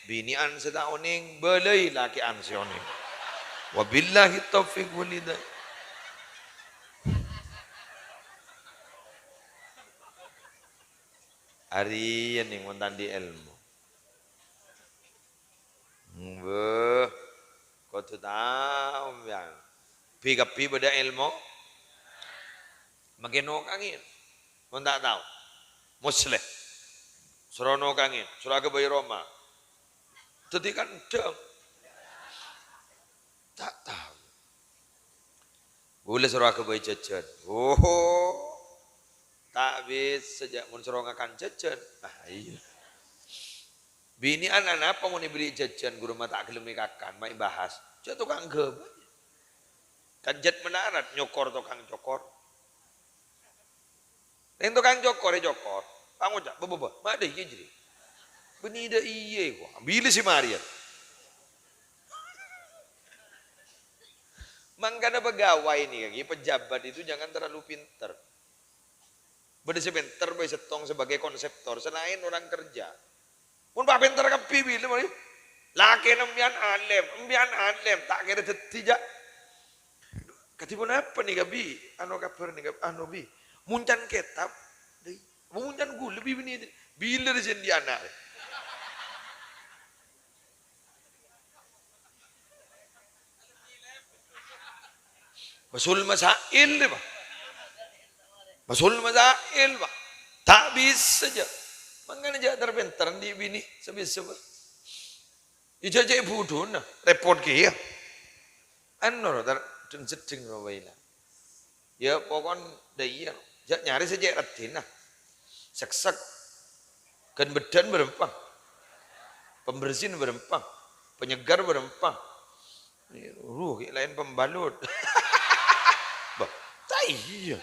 Binè'an sè ta' onèng, bâlâi lakè'an sè onèng. Wabillahi taufiq wal hidayah. Arèya nèng mon ta' andi' èlmo. Beuh, kodhu tao, sampèyan. Bi-, kabbhi bâdâ èlmo. Mangkèn nokangè. Mon ta' tao. Musleh. Soro nokangè, soro aghâbây roma. Dhâddhi kandhâng. Ta' tao. Ghulâ soro aghâbây jhâjhân. Oho. Ta' bisa jâ' mon soro ngakan jhâjhân. Ah, iyâ. Binè'an anapa mon èberri' jhâjhân, ghuru ma' ta' ghellem èkakan, ma' èbahas. Jâ' tokang ghâbây. Kan jhât malarat nyokor tokang cokor. Rèng tokang cokor, ècokor. Pas ngoca', "Bâ, bâ, bâ, ma' dâ' iyâ jârèya." "Bânnè dâ' iyâ, ko'. Bilâ sè marèya?" Mangkana pegawai nèka, pejabat itu jangan terlalu pinter. Bâdâ sè pènter bhâi sèttong sebagai konseptor, sè laèn orang kerja. Mon pas pènter kabbhi bilâ marè. Lakèna empèyan alèm, empèyan alèm, ta' kèra dhâddhi, jâ'. Kadhi ponapa nèka, Bi? Anu kabhâr nèka, anu, Bi. Moncan kètab. Dâi, moncan ghulâ, Bi, binè. Bilâ rè sè andi' ana'. Basul masail, Pa'. Basul masail, Pa'. Ta' bisa, jâ'. Mangkana jâ' ter-pènter andi' binè sabisa, Pa'. Iyâ jâ' cè' budhuna, repot kèya. Anu, ro, tar-, dheng-seddheng, ro, bhâi la. Iyâ, pokon dâ' iyâ, jâ' nyarè sè cè' raddhinna. Seksek. Ghân bâddhân bârâmpa. Pembersin bârâmpa. Penyegar bârâmpa. Ruh, ghi' laèn pembalut. Bâh, ta' iyâ.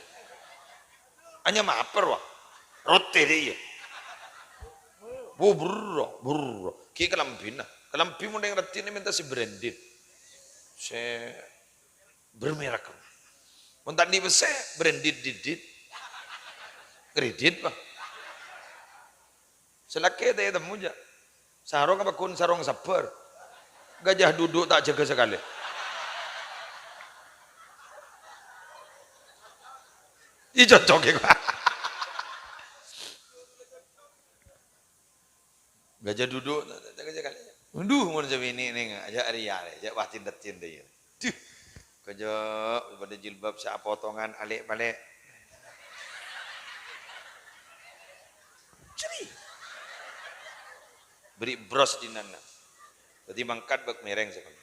Hanya maper, wah. Roti dâ' iyâ. Bu, burro, burro. Ghi' kalambhina. Kalambhi mon neng raddhinna mènta sè branded. Sè bermerek. Mon ta' andi' pèssè, branded didit. Kredit, Pak. Sè lakè' ta' ètemmo, jâ'. Sarong apa ghun sarong sabbhâr. Gajah duduk tak jaga sekali. Iyâ cocok ya, Pak. Gajah duduk, jaga sekali. Waduh, mon sè binè' neng, jâ' rèya, jâ' wah tindet-tindet ya. Duh, kejep, bâdâ jilbab sè apotongan, alè'-palè'. Ceri. Bâri' bros dinana. Dâddhi mangkat bâk mèrèng sakola.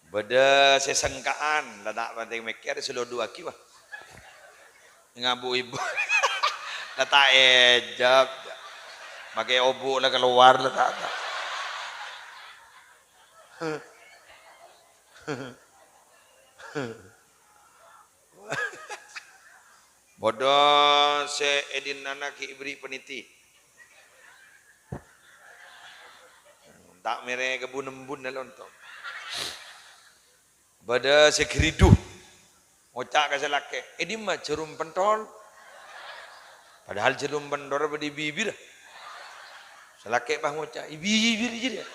Bâdâ sè sengka'an, la ta' patè mèkkèr, sè loduwaghi, wah. Ngabu' ibu. La ta' èjâb. Makè obu' la kalowar, la ta', ta'. Bâdâ sè è dinana ghi' èberri' paniti. Ta' mèrè kebun embun lontong. Bâdâ sè geridu. Ngoca' ka sè lakè', "È dimma jarum pentol?" Padahal jarum pentol bâdâ è bibir. Sè lakè' pas ngoca', "È bibir jârèya."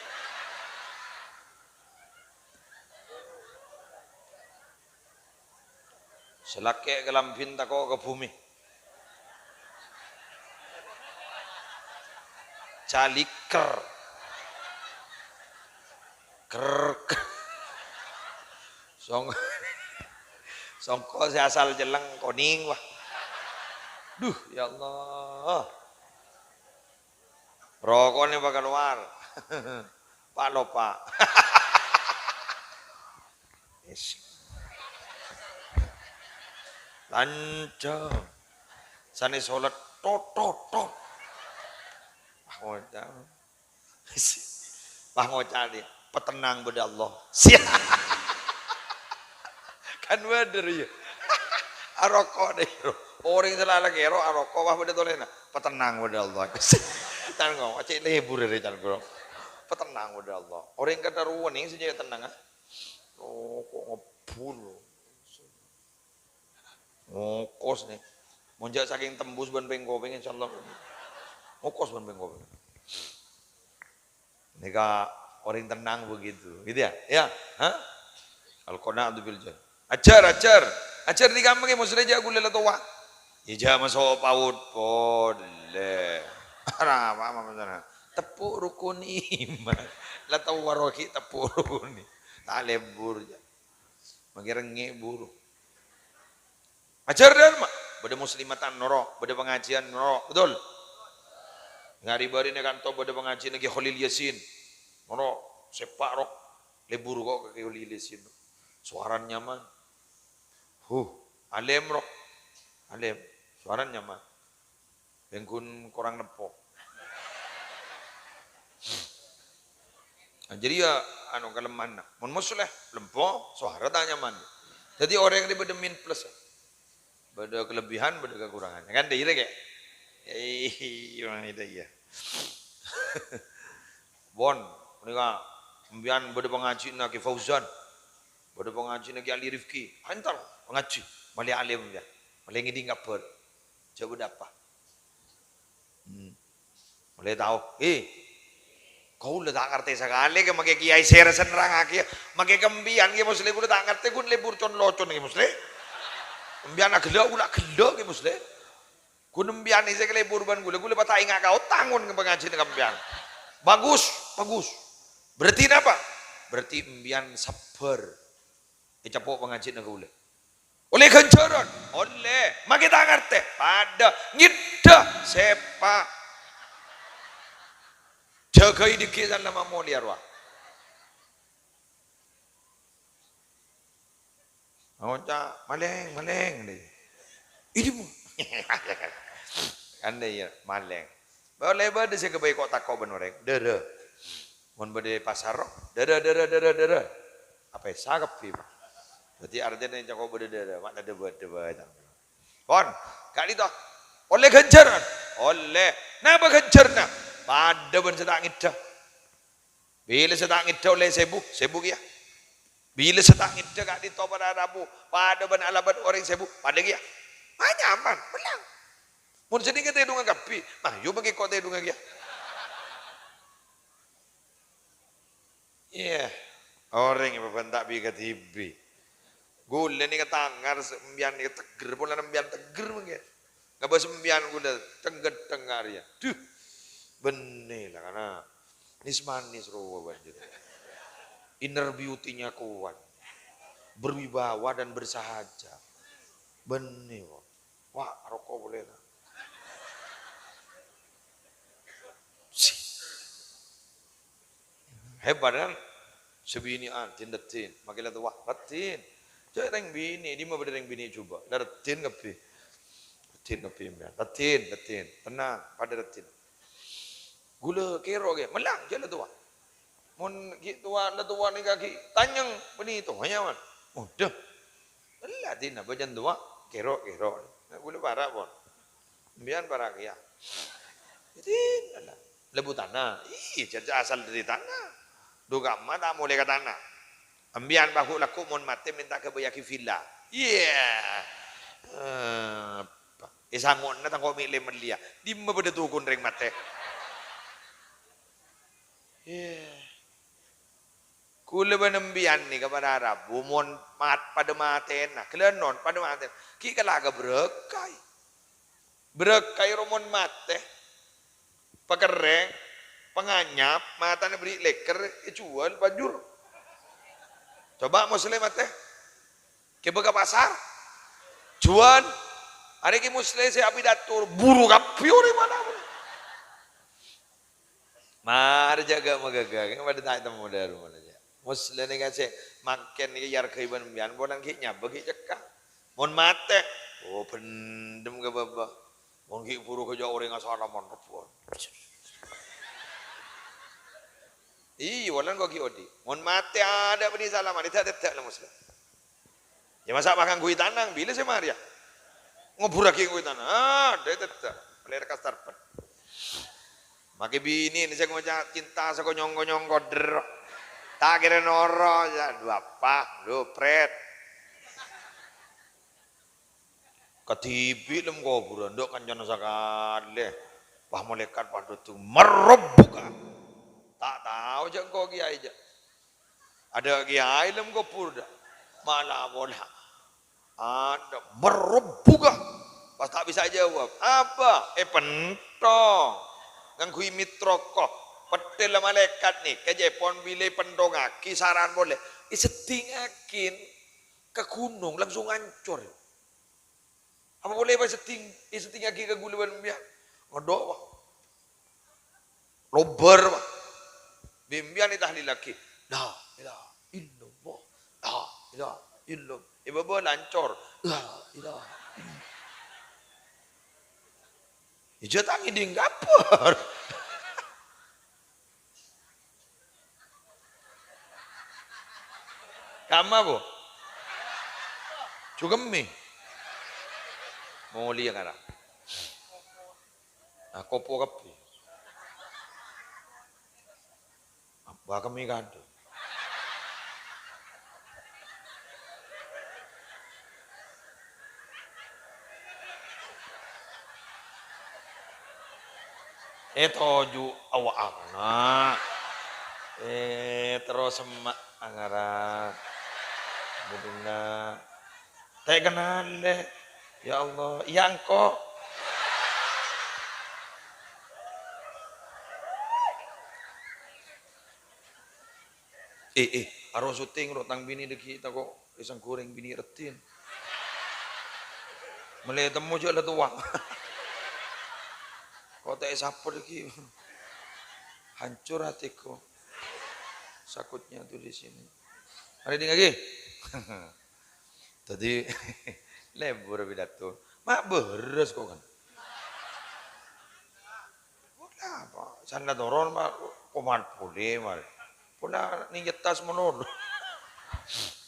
Sè lakè' kalambhina tako' ka bhumè. Caliker. Ker-, song-, songko sè asal Celleng konèng, wah. Duh, ya Allah. Roko'na pas kalowar. Pa' lopa. Is. Lanjhâng. Sanè solat, tot, tot, tot. Pas ngoca'. Pas ngoca' dhi, "Patennang bâdâ Allah." Sia. Kan bhender, iyâ. Aroko' dâ' iyâ. Orèng sè la lakèro aroko' pas bâdâ tolèna. "Patennang bâdâ Allah." Can ngomong, "Cè' lebur arè can kula." "Patennang bâdâ Allah." Orèng katarowan nèng sè cè' tennang, ah. Roko' ngebul. Ngokos nèh. Mon jâ' sakèng tembus bân pèng-kopèng, insyaallah. Ngokos bân pèng-kopèng. Nèka orèng tennang begitu, gitu ya? Ya? Hah? Al-qana'atu bil jannah. Ajhâr, ajhâr. Ajhâr dhi kamma kè, Musleh, jâ' ghulâ la towa. Ya, jâ' maso' paut polè. Arapa, apa maksudnya? Teppo' rukun iman. La towa rogi teppo' rukun. Ta' lebur, jâ'. Mangkèn rengngè' buru. Ajhâr dâlem, bâdâ muslimatan noro', bâdâ pangajiân noro', betul? Ngari bâri' nèng kanto bâdâ pangajiân Kè Kholil Yasin. Noro', sepa' ro, lebur ko' ka Kè Kholil Yasin. Sowarana nyaman. Huh, alèm ro. Alèm, sowarana nyaman. Bân ghun korang lempo. Nah, jârèya, anu, kalemmahanna. Mon Musleh lempo, sowara ta' nyaman. Dâddhi orèng rè bâdâ min plus. Bâdâ kelebihan, bâdâ kekurangan. Kan dâ' iyâ, Kè? Eh, iyâ. Bon, panèka sampèyan bâdâ pangajina Kè Fauzan. Bâdâ pangajina Kè Ali Rifki. Entar pangajhi, malè alèm sampèyan. Malè ngèdhing kabhâr. Jâ' bâdâ apa? Hmm. Malè tao. Eh. Kaulâ ta' ngartè sakalè, kè makè kiai sè rèya nerrangngaghi. Makè ka sampèyan, Kè Musleh, kaulâ ta' ngartè, ghun lebur con-locon, Kè Musleh. Sampèyan aghellâ', kaulâ aghellâ', Kè Musleh. Ghun sampèyan sè kalebur bân kaulâ, kaulâ pas ta' enga' ka otang ghun pangajina ka sampèyan. Bagus, bagus. Berarti napa? Berarti sampèyan sabbhâr. Ècapo' pangajina kaulâ. Ollè ghânjhârân? Ollè. Makè ta' ngartè? Padâ. Ngèdhâ. Sepa'. Jâgâi dhiggi' sallama molèya rowa. Ngoca', "Malèng, malèng," dâ' iyâ. Ini, Bu. Kan dâ' iyâ, malèng. Ollè bâdâ sè kabây ko'-tako' bân orèng, dârâ. Mon bâdâ è pasar, dârâ, dârâ, dârâ, dârâ. Apèsa kabbhi, Pak. Dhâddhi artèna cako' bâdâ dârâ, ma' tadâ-bâdâ bhâi, ta'. Pon, ka'dinto. Ollè ghânjhârân? Ollè. Napa ghânjhârânna? Padâ bân sè ta' ngèddhâ. Bilâ sè ta' ngèddhâ ollè sèbu, sèbu kèya. Bilâ sè ta' ngèddhâ ka'dinto para rabu, padâ bân alabân orèng sèbu, padâ kèya. Ma' nyaman, mennang. Mon sè nèka tèdungnga kabbhi, mayu mangkèn ko' tèdungnga kèya. Iyâ, orèng bâbân ta' bi-kadhibi. Ghulâ nèka tangar, sampèyan nèka tegghâr, polana sampèyan tegghâr mangkèn. Ngabâs sampèyan ghulâ teng-ghânteng arèya. Duh, bânnè la kana. Nis-manis rowa bânjur. Inner beauty-nya kuat. Berwibawa dan bersahaja. Bânnè, Pak. Wah, roko' polè, ta'. Hebat, kan? Sè binè'an, din-raddhin. Makè la towa, raddhin. Jhâ' rèng binè', dimma bâdâ rèng binè' jhubâ'? La raddhin kabbhi. Raddhin kabbhi, sampèyan. Raddhin, raddhin. Tennang, padâ raddhin. Ghulâ kèro' kèya, mennang, jhâ' la towa. Mon ghi' towa, la towa nèka ghi' tanyèng, bânnè towa nyaman. Odâ. Ella dina bâjân towa, kèro', kèro'. Nah, ghulâ para', pon. Sampèyan para' kèya. Dina la. Lebu tana. Iyâ, jhâ' asal dâri tana. Dhu kamma ta' molè ka tana. Sampèyan pahu lagghu' mon matè mènta ghâbâyyaghi villa. Iyâ. Apa? È sango'na tang ko' mè' lè-mellèya. Dimma bâdâ tokon rèng matè? Iyâ. Ghulâ bân sampèyan nèka para rabu mon mat-, padâ matèna, ghellâ' non padâ matèna. Ghi' kala ka bârâkkaè. Bârâkkaè ro mon matè. Pakerrèng, panganyap, matana bâri' lèkèr, èjhuwâl, bânjur. Coba Musleh matè. Ghibâ ka pasar. Jhuwâl. Arèya ghi' Musleh sè apidato, buru kabbhi orèng mana pon. Marè jâgâ magâgâ, kan padâ ta' ètemmo dâ' aromana jâ. Musleh nèka sè mangkèn nèka èarghâi bân sampèyan, polana ghi' nyabâ ghi' cekka. Mon matè, oh, bhendhem ka bâbâ. Mon ghi' buru ka jâ' orèng asalaman rebbhuwân. Iyâ, polana ko' ghi' odi'. Mon matè adâ' bânnè salaman, èdâ'-tèdâ' la Musleh. Yâ, masa' makangghuy tanang, bilâ sè marèya? Ngobhurraghi ngangghuy tanang. Ah, dâ' tèdâ'. Malè rekas tarpet. Makè binèna sè ngoca' cinta sakonyong-konyong kodher. Ta' kèra noro', yâ, dhu apa? Dhu pret. Kadhibi' lem kobhurân, dâ' kancana sakalè. Wah, malaèkat padâ tu, "Marrabbuka?" Ta' tao jâ' engko' kèyaè jâ'. Adâ' kèyaè lem kobhur, dâ'. Mala pola. Adâ', "Marrabbuka?" Pas ta' bisa jawab. Apa? Èpènthong. Ngangghuy mitroko. Pettèlla malaèkat nèka jâ' pon bilâ èpènthongaghi saran polè. Èseddingngaghi ka ghunong, langsung ancor. Apa polè pas èsedding-, èseddingngaghi ka ghulâ bân sampèyan? Ngedhok, Pak. Lobâr, Pak. Bi' sampèyan ètahlillaghi. La ilaha illallah. La ilaha illallah. È bâbâ lancor. La ilaha illallah. Ijâ ta' ngèdhing kabhâr. Kamma, Bu? Jhugemmè. Molèya kara. Nah, kopo kabbhi. Abba kami kandung. Eh, toju' awa'anna. Eh, terros semma' angara. Budina. Ta' èkennalè. Ya Allah, iyâ engko'. Eh, eh, aro syuting ro tang binè dâgghi' tako' èsangghurèng binè raddhin. Malè ètemmo jâ' la towa. Ko' ta' èsapa dâgghi'. Hancur hatiku. Sakutnya tuh di sini. Mari dingagi. Tadi lebur pidato. Ma' bârâs ko' kan. Tana toron, ma-, koman polè, marè. Pona nèyetta malolo.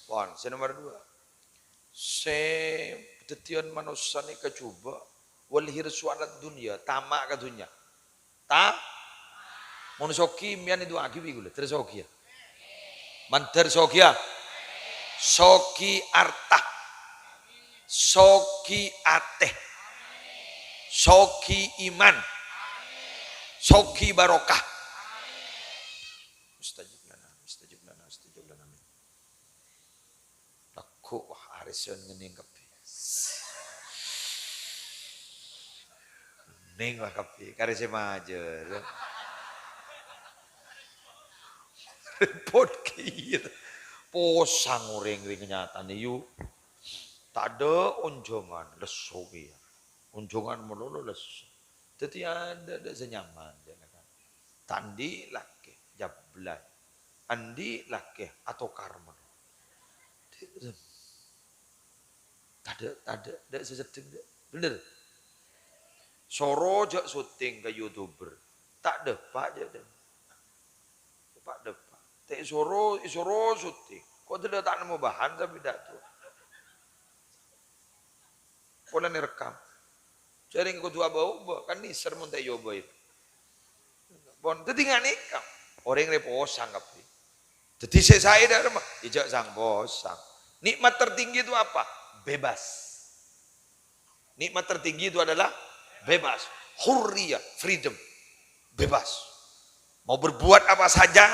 Pon, sè nomer dua. Sè dhâddhiyân manossa nèka jhubâ', wal hirsu 'alad dunya, tama' ka dhunnya. Ta-, mon soghi, mèyan èdu'aaghi bi' ghulâ, dhâr soghi, yâ. Mandhâr soghi, yâ. Soghi arta. Soghi atè. Soghi iman. Soghi barokah. Mustajib lana, mustajib lana, mustajib lana. Amin. Lagghu', wah, arèsèn ngennèng kabbhi. Ngennèng la kabbhi, karè sè majâr. Repot kèya. Posang orèng rèng nyatana, yu. Tadâ' onjhângan, lesso kèya. Onjhângan malolo lesso. Dhâddhi adâ', adâ' sè nyaman, jâ' kan. Ta' andi' lakè, jâblay. Andi' lakè, atokar malolo. Tadâ', tadâ', tadâ' sè seddheng, tadâ'. Bhender? Soro jâ' syuting ka YouTuber. Ta' dâpa' jâ' dâ-, dâpa'-dâpa'. Ta' èsoro, èsoro syuting. Kok dâlâ ta' nemmo bahan sambi dâ' duwâ'. Polana èrekkam. Jhârèng kodhu abâ-obâ, kan nèser mon ta' èobâi. Pon, dhâddhi nganèka. Orèng rè posang kabbhi. Dhâddhi sè saè dâ' remma, ijâ sang-posang. Nikmat tertinggi itu apa? Bebas. Nikmat tertinggi itu adalah bebas. Hurriyah, freedom. Bebas. Mau berbuat apa saja,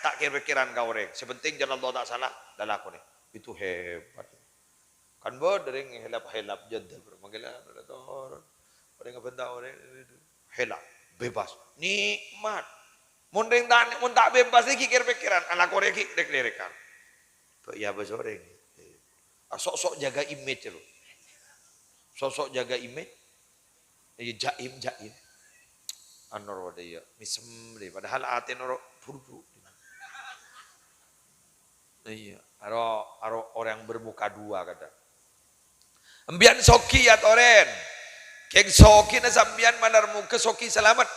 ta' kèr-pèkkèran ka orèng. Sè pentèng jhâlân Allah ta' sala, la lakonè. Itu hebat. Kan bâdâ rèng helap-helap jâdâ, bro. Mangkèn la, la toron. Orèng ngabânta orèng, helap, bebas. Nikmat. Mon rèng ta', mon ta' bebas ghi' kèr-pèkkèran, alako rè ghi' rèk-lèrèkan. Bâ' iyâ bâs orèng. Ah, sok-sok jaga image lo. Sok-sok jaga image. Iyâ, jaim, jaim. Anu ro dâ' iyâ, mèsem dâ'. Padahal atèna ro buru-buru. Iyâ, aro, aro orang bermuka dua kadhâng. Embiyan soghi, yâ, torèn. Kèng soghina sampèyan malar moghâ soghi salamet.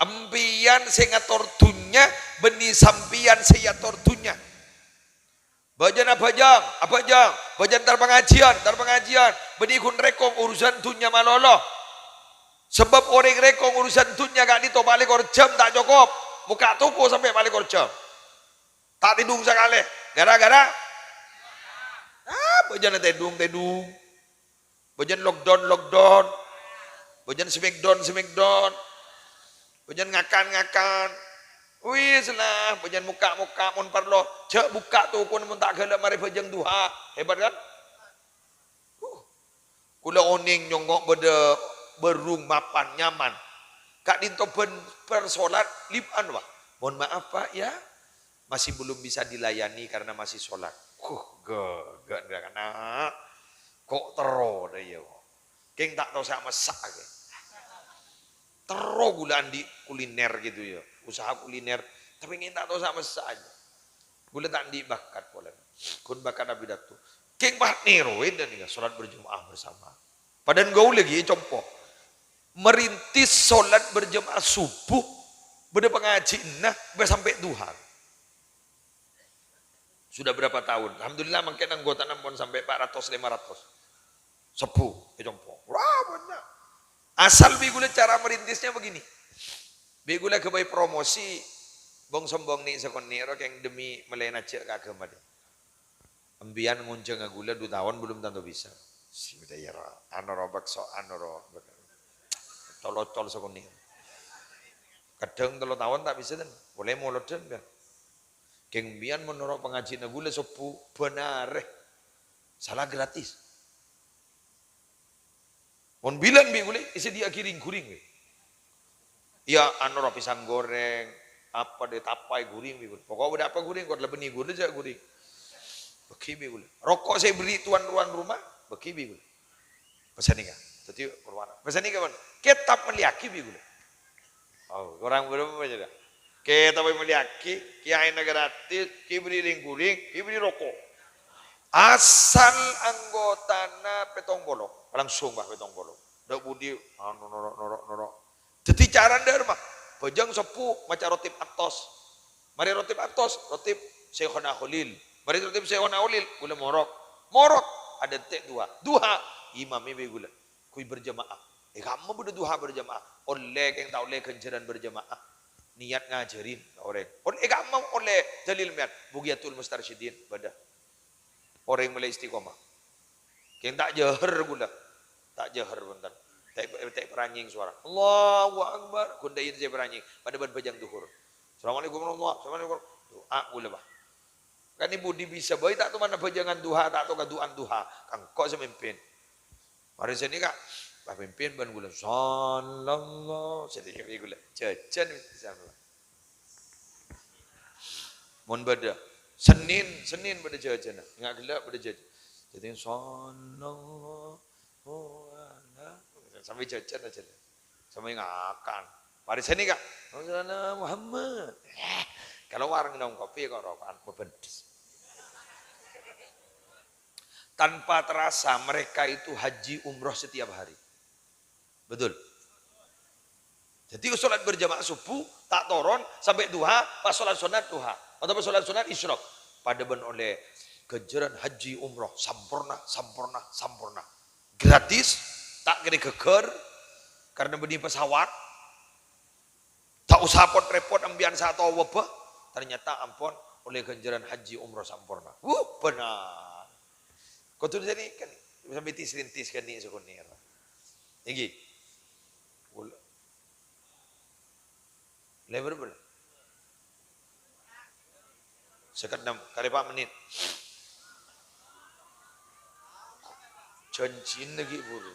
Embiyan sè ngator dhunnya, bânnè sampèyan sè èyator dhunnya. Bâjâng abhâjâng, abhâjâng. Bâjâng tar pangajiyân, tar pangajiyân. Bânnè ghun rèkong urusan dhunnya malolo. Sabâb orèng rèkong urusan dhunnya ka'dinto pa' lèkor jam ta' cokop. Mokka' toko sampè' pa' lèkor jam. Ta' tèdung sakalè. Gara-gara, ah, bâjânna tèdung-tèdung. Bâjân lockdown, lockdown. Bâjân smackdown, smackdown. Bâjân ngakan, ngakan. Wis lah, bâjân mokka', mokka', mon parlo. Jhâ' bukka' tokona mon ta' ghellâ' marè bâjâng duha. Hebat kan? Huh. Kaulâ onèng nyongngo' bâdâ bârung mapan nyaman. Ka'dinto bân persolat lip-an, wah. Mohon maaf, Pak, ya. Masih belum bisa dilayani karena masih sholat. Huh, ghâ-, ghâ-, ghâ-, kana'. Ko' terro dâ' iyâ, ko'. Kèng ta' tao sè messa', kèng. Terro kaulâ andi' kuliner gitu ya, usaha kuliner, tapè kèng ta' tao sè messa' aja. Kaulâ ta' andi' bakat polana. Ghun bakat apidato. Kèng pas nèroè dâ' nèka sholat berjamaah bersama. Padahal kaulâ ghi' compo. Merintis sholat berjamaah subuh, bâdâ pangajina, bâ sampè' duha. Sudah berapa tahun? Alhamdulillah, mangkèn anggotana ampon sampè' empat ratus, lima ratus. Sebbhu, ècompo. Wah, banyak. Asal bi' ghulâ cara merintisnya begini. Bi' ghulâ ghâbây promosi, bong-sombong nè' sakonè' ro kèng demi mèlèna jhâ' ka aghâma dâ. Empiyan ngonjhânga ghulâ du taon belum tanto bisa. Si bhidhâ iyâ ro, anu ro, bakso, anu ro. Col-ocol sakonè'. Kadhâng tello taon ta' bisa, ten. Polè molodhân, kan. Kèng empiyan mon noro' pangajina ghulâ sebbhu bân arè. Sala gratis. Mon bilân bi' ghulâ, èsadhiyâ'âghi rèng-ghuring, wè. Iyâ, anu, ro, pisang goreng, apa dâ, tapai ghuring bi' ghulâ. Pokok bâdâ apa ghuring, kok la bânnè ghulâ jhâ' ghuring. Bâghi bi' ghulâ. Roko' sè èberri' tuan-tuan rumah, bâghi bi' ghulâ. Pèssè nèka. Dhâddhi, pèssè nèka, pon. Kètab mellèyaghi bi' ghulâ. Oh, korang bârâmpa jâ, dâ? Kètab mellèyaghi, kèyaèna gratis, kè èberri' rèng-ghuring, kè èberri' roko'. Asal anggotana pèttong polo, langsung, wah, pèttong polo. Dâ' budi, anu, noro', noro', noro'. Dhâddhi carana dâ' remma, Bhâjâng sobbhu maca rotib atos. Marè rotib atos, rotib Syaikhona Kholil. Marè rotib Syaikhona Kholil, ghulâ morok. Morok, adântè' duha. Duha, imamè bi' ghulâ. Ghuy berjamaah. È kamma bâdâ duha berjamaah. Ollè kèng ta' ollè ghânjhârân berjamaah. Niat ngajhârin ka orèng. Ol-, è kamma ollè dalil mèyan. Bughyatul Mustarsyidin, bâdâ. Orèng mèlè istiqomah. Kèng ta' jâhâr ghulâ. Ta' jâhâr, bhunten. Ta', ta' paranyèng sowara. "Allahu Akbar." Ghun dhâ'iyâ sè paranyèng. Padâ bân bhâjâng dhuhur. "Assalamualaikum warahmatullahi wabarakatuh." Du'a ghulâ, Pak. Kan è budi bisa bhâi ta' toman bhâjângan duha, ta' to kadu'an duha. Kan engko' sè mimpin. Marè sanèka, Pak Mimpin bân ghulâ, "Sallallahu." Sè dhika bi' ghulâ. Jhâjhân, insyaallah. Mon bâdâ. Senin, Senin bâdâ jhâjhânna. Enga' ghellâ' bâdâ jhâjhân. Dhâddhi, "Sallallahu ala." Sampè' jhâjhân ajâ. Sampè' ngakan. Marè sanèka, "Sallallahu Muhammad." Eh, kalowar ngènom kopi kok roko'an, bebendhes. Tanpa terasa mereka itu haji umroh setiap hari. Betul? Jadi, sholat berjamaah subuh, ta' toron, sampè' duha, pas sholat sunat duha. Atau pas sholat sunat isyraq. Padâ bân ollè ghânjhârân haji umroh. Samporna, samporna, samporna. Gratis, ta' kèra ghâggâr, karena bânnè pesawat. Ta' osa pot-rèpot, empèyan sè atowèbhâ, ternyata ampon ollè ghânjhârân haji umroh samporna. Wuh, bhender. Kodhu dhâri kan, sampè' tis-rintis kan ni' sakonè'. Èngghi. Ul-, Lèbâr bâlâ. Sèket ennem, kalè pa' mennit. Jhânjhina ghi' buru.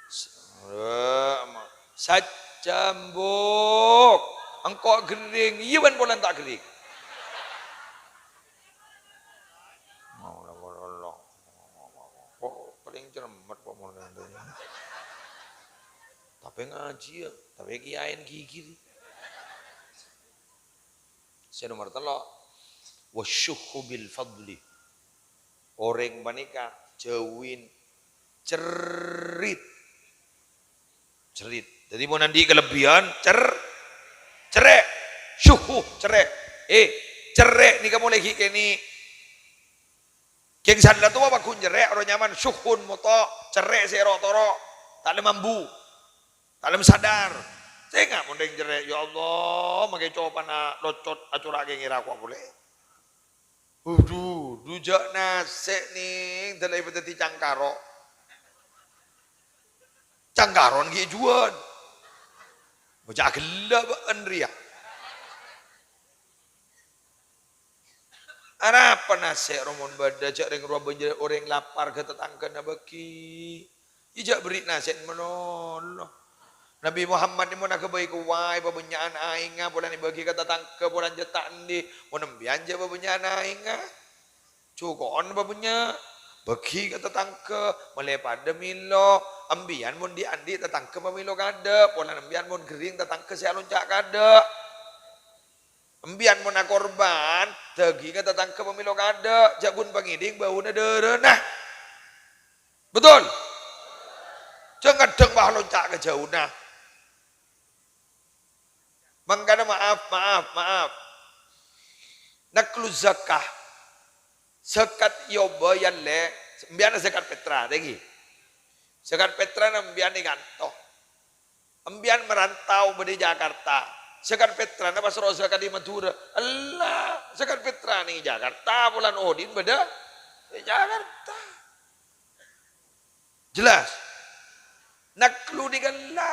S-, eh, ma-, sajambuk. Engko' ghering, iyâ bân polana ta' ghering. Kok palèng cermet kok mon ngantè. Tapè ngajhi, yâ. Tapè kiyaèn ghighir. Sè nomer tello', wasyuhhu bil fadli. Orèng panèka jhâuwin cerrèt. Cerrèt. Dhâddhi, mon andi' kalebbiyân, cer-, cerrè'. Syuhhu, cerrè'. Eh, cerrè' nèka molaè ghi' kènè'. Kèng sè la towa pagghun cerrè', ora nyaman syuhhun moto', cerrè' sè ro'-toro', ta' lem ambu, ta' lem sadar. Sènga' mon rèng cerrè', "Ya Allah, mangkè copana locot, acora' kèngèra kowa polè." Adhu, dhu jâ' nasè' nèng, dâlâ èpadhâddhi cangkaro. Cangkaron ghi' juwân. Bâca' ghellâ' bâ'en rèya. Arapa nasè' ro mon bâdâ, jâ' rèng rowa bânjâ-, orèng lapar ghâ tatangghâna bâghi. Iyâ jâ' berri' nasè' malolo. Nabbhi Muhammad nèko mon aghâbây kowa èpabânnya'an aèngnga, polana èbâghi ka tatangghâ, polana jâ' ta' andi'. Mon empèyan jâ' pabânnya'an aèngnga. Juko'on pabânnya'. Bâghi ka tatangghâ, malè padâ mèlo. Empèyan mon dhi'-andhi' tatangghâ pamèlo kaadâ', polana empèyan mon ghering tatangghâ sè alonca' kaadâ'. Empèyan mon akorban, dhâghingnga tatangghâ pamèlo kaadâ', jâ' ghun pangèdhing bâuna dârâna. Betul? Jâ' ngaddhâng, wah, lonca' ka jâuna. Mangkana maaf, maaf, maaf. Naklu zakah. Zakat yobâ yâ lè, empèyan zakat petra, tèngghi. Zakat petrana empèyan è kanto. Empèyan merantau bâdâ è Jakarta. Zakat petrana pas ro zakat è Madhurâ. Ella, zakat petrana è Jakarta, polana odi'na bâdâ è Jakarta. Jelas? Naklu nèka ella.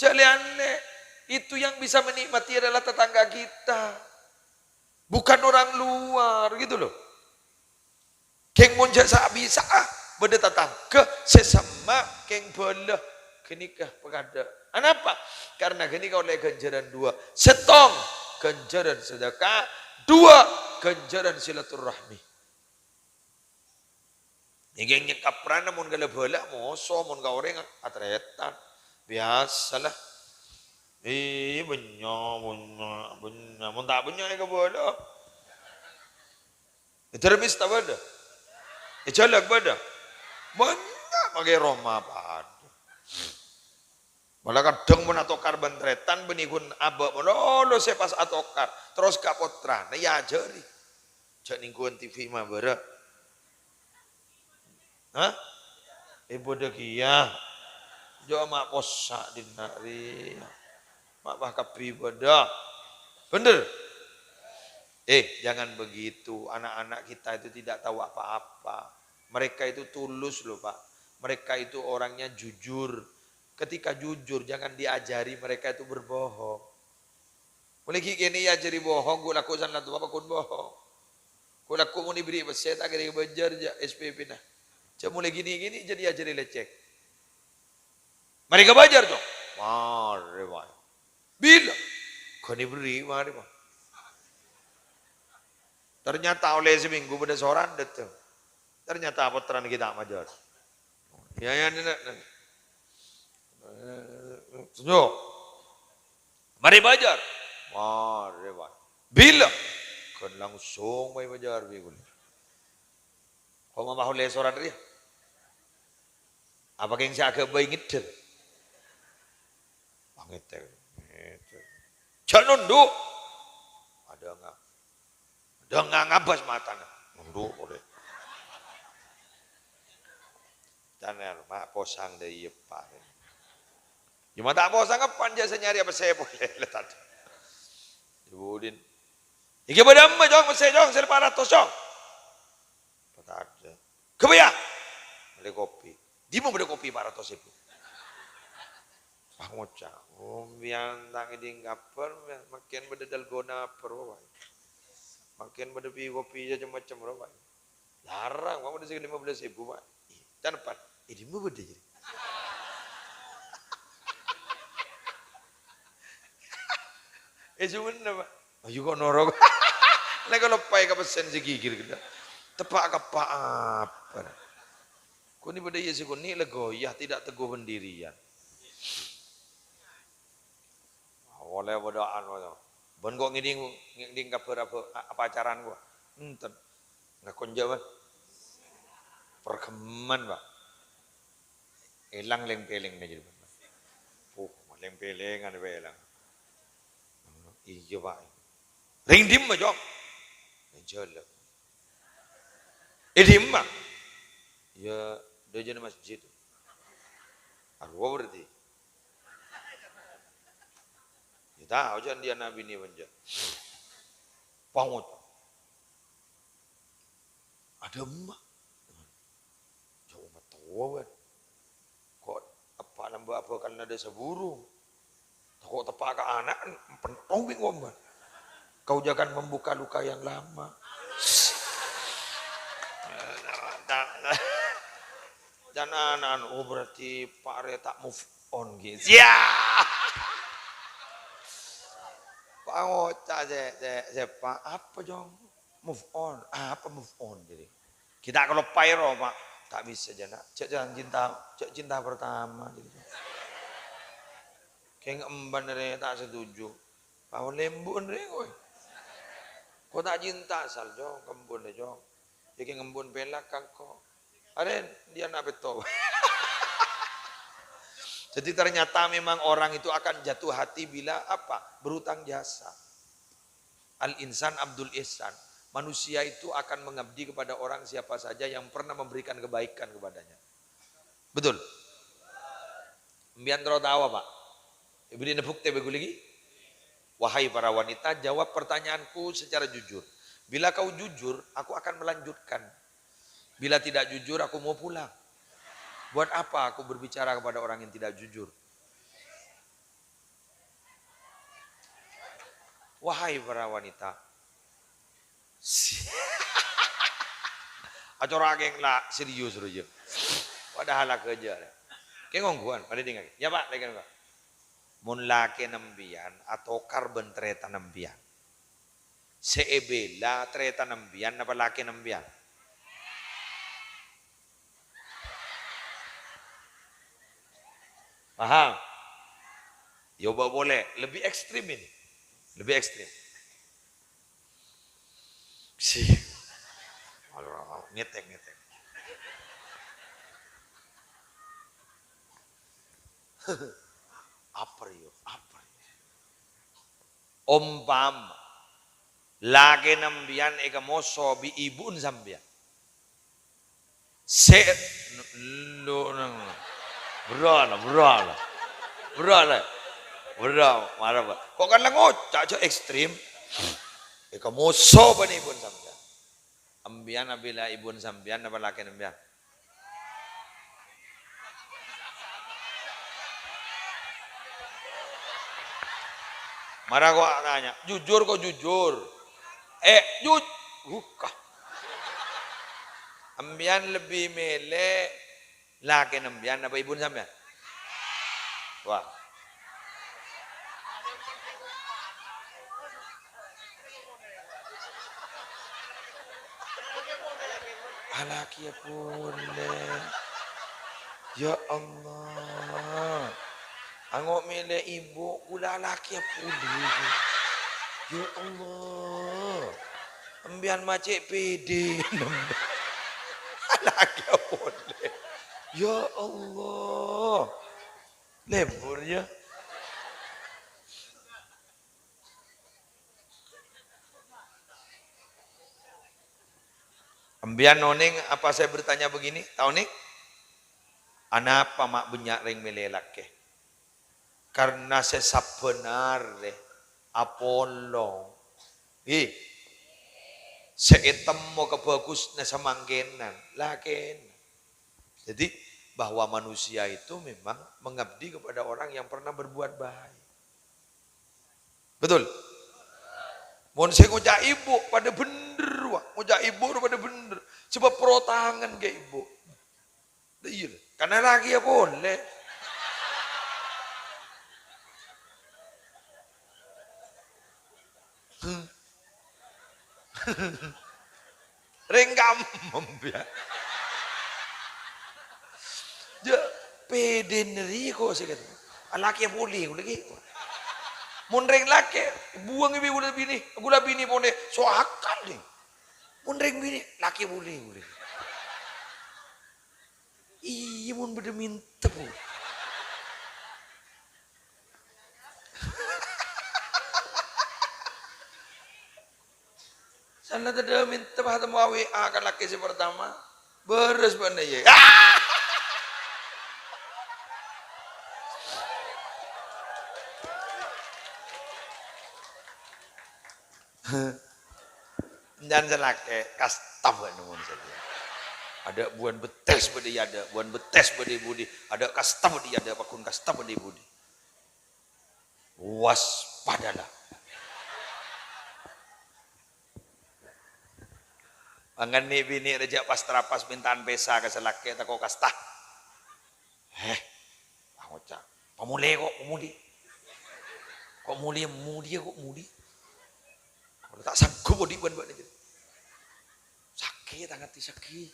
Jâ' lè-anlè. Itu yang bisa menikmati adalah tetangga kita. Bukan orang luar, gitu loh. Kèng mon jâ' sa-bisa'a bâdâ tatangghâ sè semma' kèng bhâlâ ghânèka pakaadâ'. Anapa? Karena ghânèka ollè ghânjhârân duwâ'. Sèttong, ghânjhârân sedekah. Duwâ', ghânjhârân silaturrahmi. Nèkè nyèkap rana mon ka la-bhâlâ moso, mon ka orèng atarètan. Biasa la. Ih, bânnya', bânnya', bânnya'. Mon ta' bânnya' èkabâlâ. È Darmis ta' bâdâ? È Jhâlâk bâdâ? Bânnya' makè roma padâ. Mala kadhâng mon atokar bân tarètan bânnè ghun abâ' malolo sè pas atokar, terros ka pottrana èajhâri. Jhâ' nèngghuwân T V mabârâ'. Hah? Eh, bâdâ kèya. Jhâ' ma' possa' dinna' rèya. Ma' pas kabbhi bâdâ. Bhender? Eh, jangan begitu. Anak-anak kita itu tidak tahu apa-apa. Mereka itu tulus loh, Pak. Mereka itu orangnya jujur. Ketika jujur, jangan diajari mereka itu berbohong. Molaè ghi' kènè' èajhâri bohong, ghu' lagghu' san la towa pakon bohong. Ghu' lagghu' mon èberri' pèssè ta' kèra èbâjâr jâ' S P P-na. Jâ' molaè ghi' nè-kènè' jâ' èajhâri lècèk. Marè kabâjâr, Cong. Marè, Pak. Bilâ? Ghun èberri' marè, Pak. Ternyata ollè samènggu bâdâ soran dâteng. Ternyata pottrana ghi' ta' majâr. Ya, ya, nè, nè, nè. Yo. Marè bâjâr. Marè, Pak. Bilâ? Ghun langsung marè bâjâr bi' ghulâ. Kok ma' pas ollè soran rèya? Apa kèng sè aghâbây ngèddhâl? Wah, ngètèk. Ngètèk. Jhâ' nondhu'. Adâ nga-, adâ nga-, ngabâs matana. Nondhu' polè. Tanèr, ma' posang dâ' iyâ, Pak. Yâ, ma' ta' posang, eppa'na jâ' sè nyarè pèssè polè, la tadâ'. Ibu Udin. "Iki bâdâ emma, Cong, pèssè, Cong, sè pa' ratos, Cong." "Pa' tadâ'." "Ghâbâyâ!" "Mellè kopi." "Dimma bâdâ kopi pa' ratos èbu?" Pas ngoca', "Oh, mbiyan ta' ngèdhing kabhâr, mbiyan mangkèn bâdâ dalgona bhâr, Pak. Mangkèn bâdâ pi-kopi cem-macem, Pak." "Larang, Pak, bâdâ sè lima belas èbu, Pak." "Iyâ, can pan." "È, dimma bâdâ, jârèya?" "È Sumenep, Pak." "Ayo kok noro'." Lah, kaloppaè ka pèssèna sè ghighir ghellâ'. Teppa' ka pa' apa? Koni bâdâ iyâ sè koni la goyah, tidak teguh pendirian. Polè bâdâ anu, "Bân kok ngèdhing, ngèdhing kabhâr apa, apa acarana, Pak?" "Enten." "Ngakon jâ', Bân." "Parghemman, Pak." Èlang lèng-pèlèngnga jârèya. Oh, lèng-pèlèngan èlang. "Iyâ, Pak." "Rèng dimma, Cong?" "Rèng jhâlâ." "È dimma?" "Iyâ, dâjâna masjid." "Arowa berarti." "Yâ, tao, jâ' andi'ânna binè bân jâ'." Pas ngoca'. Adâ emma. Jâ' ommat towa, bân. Kok eppa' lambâ' abhâkal nada saburung. Tako' teppa' ka ana', penthong bi' ngomba. Kau jangan membuka luka yang lama. Can ana', oh, berarti Pak Re ta' move on, gitu. Ya! Pangoca' sè, sè, sè, Pak, apa, Jong? Move on. Apa move on, jadi? Kita kaloppaè ro, Pak. Ta' bisa, jâ' na'. Cè' jâ' cinta, cè' cinta pertama, jadi. Kèng emban rè ta' setuju. Pao lembu'en rè kowe. Ko' ta' cinta asal, Jong, kembun rè, Jong. Yâ kèng embun pelak kangko. Arèn, dia na' petto. Jadi ternyata memang orang itu akan jatuh hati bila apa? Berutang jasa. Al-insan abdul ihsan. Manusia itu akan mengabdi kepada orang siapa saja yang pernah memberikan kebaikan kepadanya. Betul? Empiyan terro tao apa? Èbèrri'na bhuktè bhâghus lagi. Wahai para wanita, jawab pertanyaanku secara jujur. Bila kau jujur, aku akan melanjutkan. Bila tidak jujur, aku mau pulang. Buat apa aku berbicara kepada orang yang tidak jujur? Wahai para wanita. Acara kèng la serius, ro, yâ. Padahal la ghâjâ'. Kèng ongghuwân, padâ dingngaghi. Yâ, Pak, lagi, Pak. Mon lakèna empiyan atokar bân tarètanna empiyan. Sè èbhilâ tarètanna empiyan napa lakèna empiyan? Paham? Yâ, coba polè. Lebih ekstrim ini. Lebih ekstrim. Si. Aduh, ngeteng, ngeteng. Apa rèya? Apa rèya? Ompama lakèna sampèyan èkamoso bi' ibu'na sampèyan. Sè, lu nang. Bro, bro. Bro, bro. Mara, Pak. Kok kan la ngoca' jhâ' ekstrem. Èkamoso bân ibu'na sampèyan. Sampèyan abhilâ ibu'na sampèyan apa lakèna sampèyan? Mara kok tanya, jujur kok jujur? Eh, juj-, buka. Sampèyan lebbi mèlè lakèna sampèyan apa ibu'na sampèyan? Wah. Alakèya polè. Ya Allah. Ango' mèlè ibu', kaulâ alakèya polè. Ya Allah. Sampèyan ma' cè' pèdè. Alakèya polè. Ya Allah. Lebur, ya. Sampèyan onèng apa saya bertanya begini? Ta' onèng? Anapa ma' bânnya' rèng mèlè lakè? Karena sè sabhânarrè apolong. Ih. Sè ètemmo kabhâghusânna samangkènan, lakèna. Jadi, bahwa manusia itu memang mengabdi kepada orang yang pernah berbuat baik. Betul? Mon sè ngoca' ibu' padâ bhendher, wa. Ngoca' ibu' padâ bhendher. Sebab perotangan ka ibu'. Lah iyâ, lho. Kan alakèya polè. Rèng kamem, ya. Ya, pèdèna rèya kok sè kèto. Alakèya polè, kaulâ ghi. Mon rèng lakè, buwâng bi' kaulâ binè, kaulâ binè polè, so akal, nè. Mon rèng binè, lakè polè, kaulâ. Iyâ, mon bâdâ mènta, Bu. Sala tadâ' mènta, pas temmo W A ka lakè sè pertama. Bârâs bâ'na, yâ. Ah! Èncan sè lakè, kasta bâ'na mon sadhâjâ. Adâ' buwân bettès bâdâ è adâ', buwân bettès bâdâ è budi, adâ' kasta bâdâ è adâ', pagghun kasta bâdâ è budi. Waspadalah. Mangkana binè rèya jhâ' pas-trapas mènta'an pèsa ka sè lakè tako' kasta. Heh, angoca', "Pamolè ko', pamolè. Ko' molè, molè ko', molè. Kaulâ ta' sanggup odi' bân bâ'na jârèya. Sakè' tang atè, sakè'.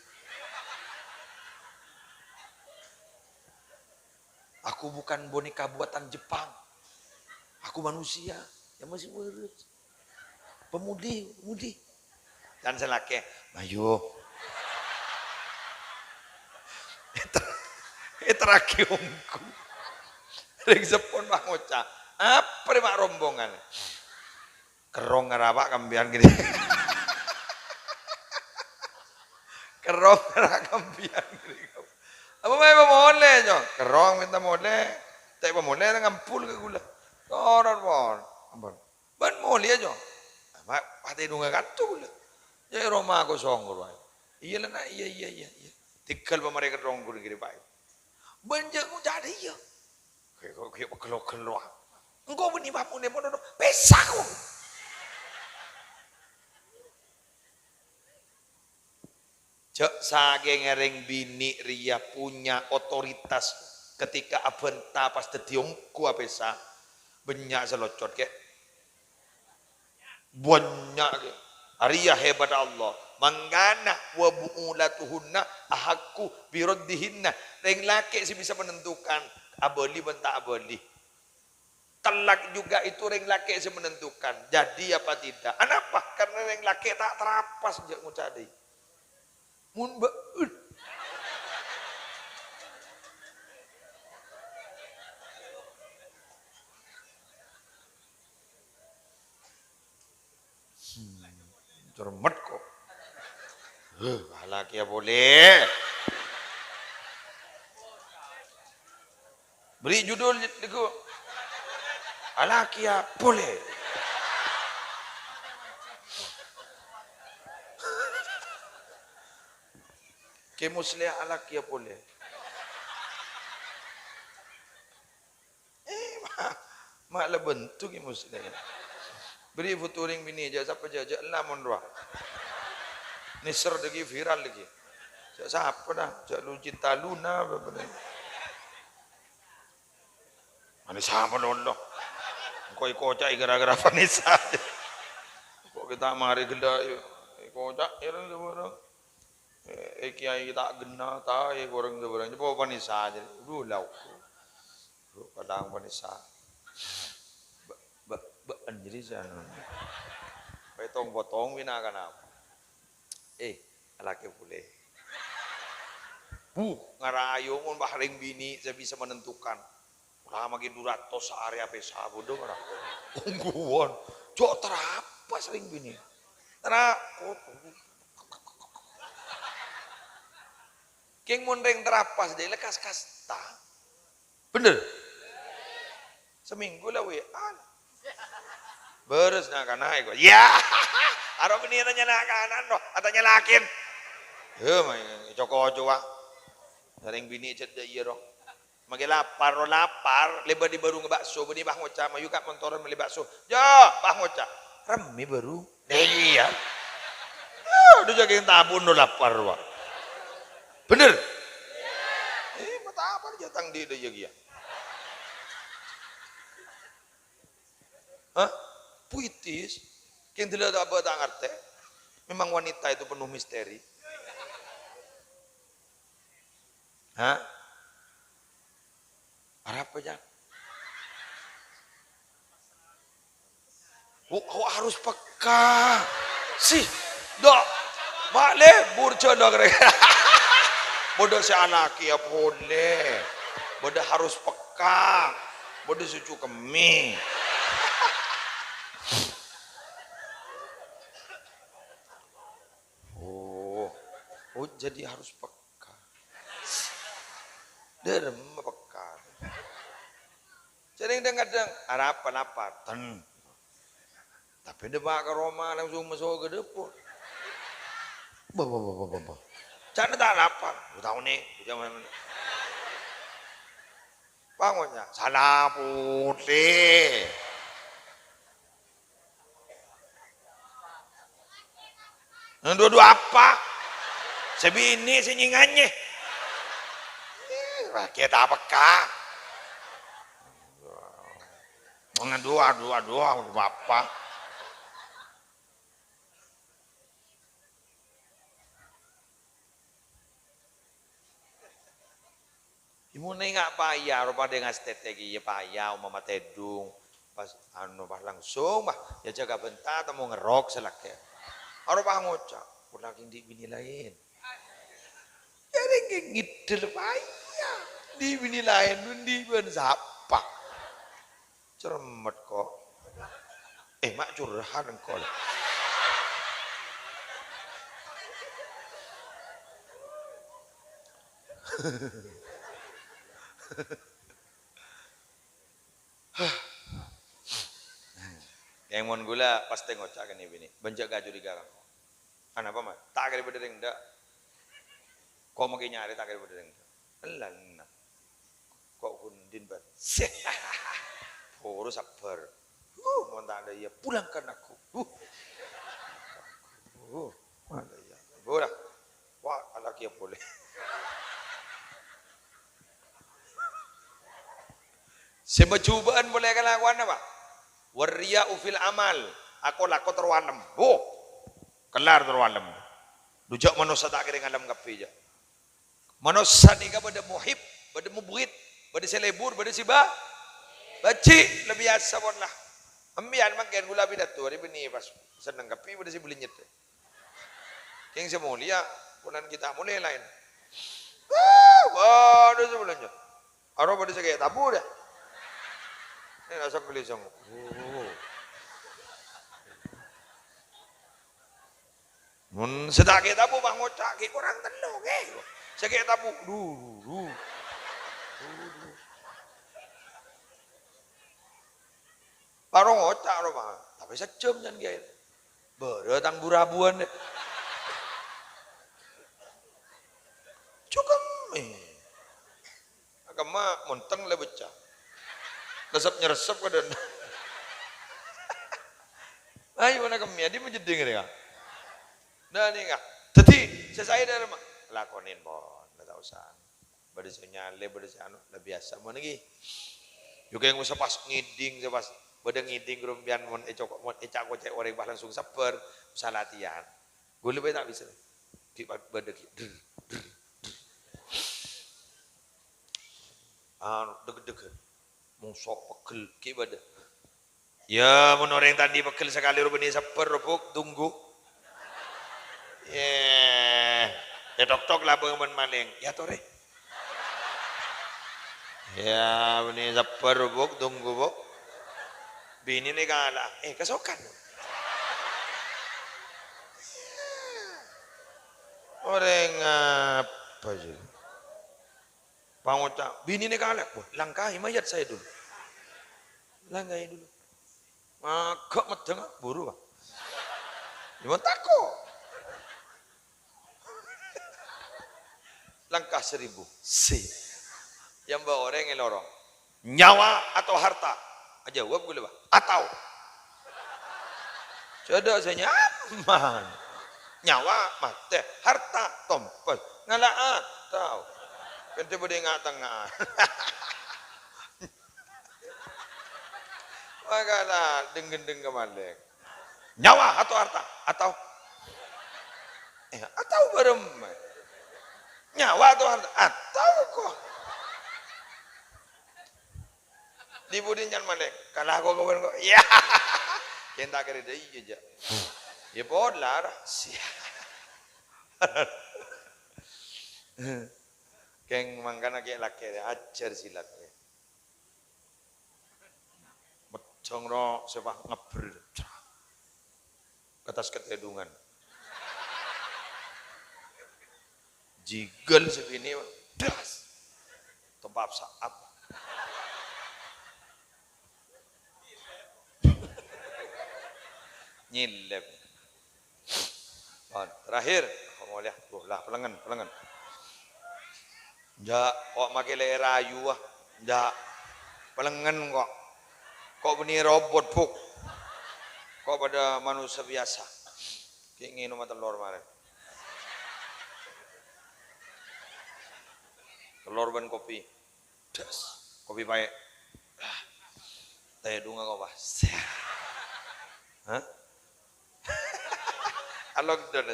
Aku bukan boneka buatan Jepang. Aku manusia yang masih bârâs." Pamolè, pamolè. Can sè lakè, "Mayu." Èter-, èterraghi ongghu. Rèng seppon pas ngoca', "Apa rè ma' rombongan?" Kerrong ngarawa' kampèyan gini. Kerrong ngarawa' kampèyan gini. Apa mayu pamolè, Cong? Kerrong mènta molè. Ta' pamolè, ngampol ka kaulâ. Torot, pon. Ampon. Bân molè, Cong. Ma' patèdungnga kanto kaulâ. Jâ' è roma kosong rowa. Iyâ, la, Na'. Iyâ, iyâ, iyâ, iyâ. Tèghâl pamarè kerrong ghun giri, Pak. Bân jâ' ngoca' dâ' iyâ. Kè, kè, kè, pegghel-pegghel rowa. Engko' bânnè pamolè mon ono pèsa ko'. Jâ' sakènga rèng binè' rèya punya otoritas ketika abhânta pas dhâddhi ongghu apèsa, bânnya' sè locot, kè. Bânnya', kè. Arèya hebat Allah. Mangkana, "Wa bu'ulatuhunna ahaqqu biraddihinna." Rèng lakè' sè bisa menentukan abâli bân ta' abâli. Telak juga itu rèng lakè' sè menentukan, jadi apa tidak. Anapa? Karena rèng lakè' ta' trapas, jâ' ngoca' dâ' iyâ. Mon bâ-, Cermet ko'. Heh, alakèya polè. Bherri' judul, lagghu'. Alakèya polè. Kè Musleh alakèya polè. Eh, ma', ma' la bendhuk, Kè Musleh. Bherri' foto rèng binè', jhâ' sapa, jhâ', jhâ' lamon rowa. Nèser dhâggi' viral dhâggi'. Jhâ' sapa, nah? Jhâ' lu Cinta Luna, apa, apa, nah? Vanessa malolo. Engko' èkoca'è ghârâ-ghârâ Vanessa. Engko' kita marè ghellâ', èkoca'è rèng-, rèng-, eh, eh, kiai ta' ghenna, ta', eh, korang sabarang. Coba Vanessa aja. Duh, lau. Duh, kadang Vanessa. Bâ-, bâ-, bâ'en jadi sana. Potong-potong bina kana. Eh, alakè polè. Buh, ngarayu mon bâ rèng binè' sè bisa menentukan. Ulama ghi' du ratos saarè apèsa, bâdâ mara. Ongghuwân. Jhâ' tarapas rèng binè'. Tara-, Kèng mon rèng tarapas, dhâ' lekkas kasta. Bhender? Samènggu la W A. Bârâs na'-kana' èko. Ya. Aro bânnè tanya na'-kana' rowa, atanya lakèn. Heh, ma-, co-koco, wa. Sarèng binè' cedda' iyâ rowa. Maghi lapar, rowa lapar, lè bâdâ bârung bakso, bânnè pas ngoca', "Mayu, Ka', mon toron mellè bakso." "Ya, pas ngoca'." Rammè bârung. Iyâ. Aduh, jhâ' kèng tabun rowa lapar, wa. Bhender? Eh, matapar jhâ' tang dhi' dâ' iyâ kèya. Hah? Puitis? Kèng dâlâ ta' bâ' ta' ngartè. Memang wanita itu penuh misteri. Hah? Arapa, Jang? Kok, kok harus peka? Sih, dok. Mak lebur jono kere. Bâdâ sè alakè ya polè. Bâdâ harus peka. Bâdâ sè cokemmè. Oh. Oh, jadi harus peka. Dâremma peka. Sering kadang-kadang, "Arapa lapar?" "Ten." Tapè dâpa' ka roma langsung maso' ka dâpor. Bâh, bâh, bâh, bâh, bâh, bâh. Ca'na ta' lapar. Gu tao nè, gu jaman. Pangonya, sala potè. Nang dua-dua apa? Sè binè' sè nyè-nganyè. Ih, rakyat apa, Kak? Nang dua, dua, dua, apa? Mon enga' paya, ro padâ ngastètè kèya paya, ompama tèdung. Pas, anu, pas langsung, bah, ya jâgâ bhânta, temmo ngerrok sè lakè'. Aro pas ngoca', "Pola ghi' andi' binè laèn." Jârèya ngèddhel paya. Andi' binè laèn, andi' bân sapa? Cermet, kok. Eh, ma' curhat engko'. Kèng mon ghulâ pastè ngoca' ka nè-binè', "Bân jâ' curiga ka engko'." "Anapa, Mat?" "Ta' kèra bâdâ rèng dâ'." "Ko' maghi nyarè ta' kèra bâdâ rèng dâ'." "Ella, ella." "Ko' ghun andi', Bân?" "Buru sabbhâr." "Huh, mon ta' dâ' iyâ, pulangkan aku." "Huh." "Huh, mon ta' iyâ." "Buru." Wah, alakè polè. Sè majhubâ'ân polè kalakowanna, Pak. Warriya'u fil amal. Ako-lako terro alem. Huh. Kellar terro alem. Dhu jâ' manossa ta' kèra alem kabbhi, jâ'. Manossa nèka bâdâ muhib, bâdâ mubghid, bâdâ sè lebur, bâdâ sè ba-, bâji', la biyasa pon la. Empèyan mangkèn ghulâ pidato, arè binè' pas senneng kabbhi, bâdâ sè bâlinyet. Kèng sè molèya, polana kita molè laèn. Wah, bâdâ sè bâlinyet. Aro bâdâ sè kè' tabu dâ. Nè, langsung bâli song. Oh. Mon sè ta' kètabu pas ngoca' ghi' korang tello', ghi. Sè kètabu, du, du, du. Pas ngoca' rowa, tapè sajhâm can, Kèyaè. Bârâ tang bu-rabuwân, deh. Cokemmè. Kemma monteng la bâca. Resep-nyeresep kadhâng. Ayo, na kemma, dhi' majeddhing rèya. Nah, nèka. Dhâddhi, sè saè dâ' remma. Lakonè, pon. La ta' osa. Bâdâ sè nyalè, bâdâ sè anu, la biyasa mon ghi. Yâ, kèng sè pas ngèdhing, sè pas bâdâ ngèdhing, rompèyan mon ècoko', mon èca'-kocè' orèng, pas langsung sabbhâr, osa latèyan. Ghulâ bhâi ta' bisa. Ghi' bâ-, bâdâ ghi'. Drr, drr, drr. Anu, deg-degan. Moso pegghel, ghi' bâdâ. Yâ, mon orèng ta' andi' pegghel sakalè, rowa bânnè sabbhâr, rowa, Bu', tunggu. Yâ, yâ, tok-tok la bân malèng. Yâ, torè. Yâ, bânnè sabbhâr, rowa, Bu', tunggu, Bu'. Binèna kala. Eh, kasokan. Orèng apa jâ? Pangoca', binèna kalè, "Wah, langkahi mayat saya dulu. Langkahi dulu." Maghâ' meddhâng, buru, Pak. Cuma tako'. Langkah seribu. Si. Yâ mbâ orèng è lorong. Nyawa atau harta? Ajâwâb ghulâ, Pak. Atau. Cè' dâ' sè nyaman. Nyawa matè, harta tompes. Ngala' atau. Kan tè bâdâ è nga'-tengnga'an. Makana dheng-ghendheng ka malèng. Nyawa atau harta? Atau. Eh, atau bârâmma? Nyawa atau harta? Atau kok. Dhi-budhi nyal malèng. Kalako ka bân kok. Iyâ. Kèng ta' kèra dâ' iyâ, jâ'. Yâ, pola, ra. Sia. Kèng mangkana kè' lakè' ajhâr silat. Meddhâng ro sè pas ngebbher. Ka attas katèdungan. Jigel sè binè, das. Tepap saat. Nyèlèp. Pon, terakhir. Kok molèya? Duh, la, pelengngen, pelengngen. Enjâ', kok makè lè èrayu, ah. Enjâ'. Pelengngen kok. Kok bânnè robot, Bu'. Kok padâ manossa biyasa. Ghi' ngènoma tellor marèn. Tellor bân kopi. Das. Kopi paè'. Ah. Tèdungnga kok, Pak. Hah? Lockdown.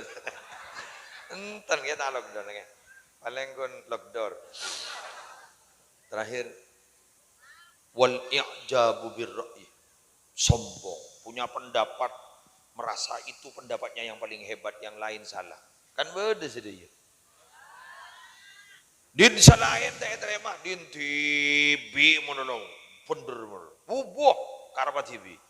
Enten, kèya ta' lockdown, kèya. Palèng ghun lockdown. Terakhir, wal i'jabu bir ra'yi. Sombong, punya pendapat, merasa itu pendapatnya yang paling hebat, yang lain salah. Kan bâdâ sadhâjâ. Dhin sè laèn ta' ètarèma, dhin dhibi' mono, bhender mono. Bubuh, karebbhâ dhibi'.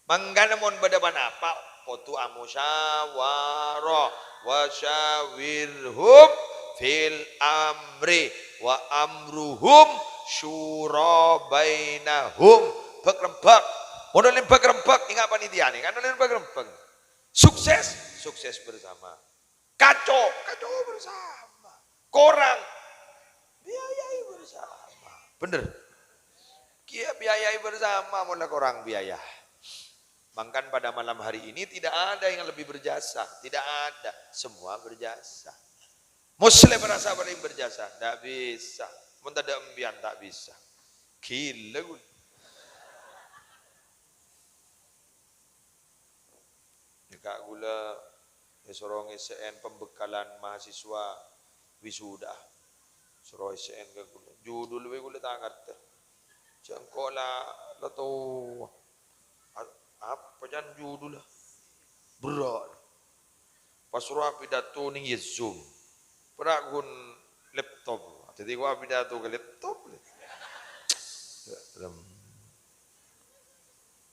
Mangkana mon bâdâ panapa, kodhu amusyawarah. "Wa syawirhum fil amri wa amruhum syura bainahum." Bâk-rembâk. Mon ollè bâk-rembâk, enga' panitiane, kan ollè bâk-rembâk. Sukses, sukses bersama. Kaco, kaco bersama. Korang, biayai bersama. Bhender? Kèya biayai bersama, mon la korang biaya. Mangkana pada malam hari ini tidak ada yang lebih berjasa. Tidak ada. Semua berjasa. Muslim merasa paling berjasa. Ndak bisa. Mon tadâ' empiyan, ta' bisa. Ghilâ, ghulâ. Nèka ghulâ èsoro ngèssè'è pembekalan mahasiswa wisuda. Soro èssè'è ka ghulâ. Judul bhâi ghulâ ta' ngartè. Jhâ' engko' la, la towa. A-, apa can judul? Berrâ'. Pas rowa apidato neng yâ Zoom. Pèra' ghun laptop. Dhâddhi ko' apidato ka laptop.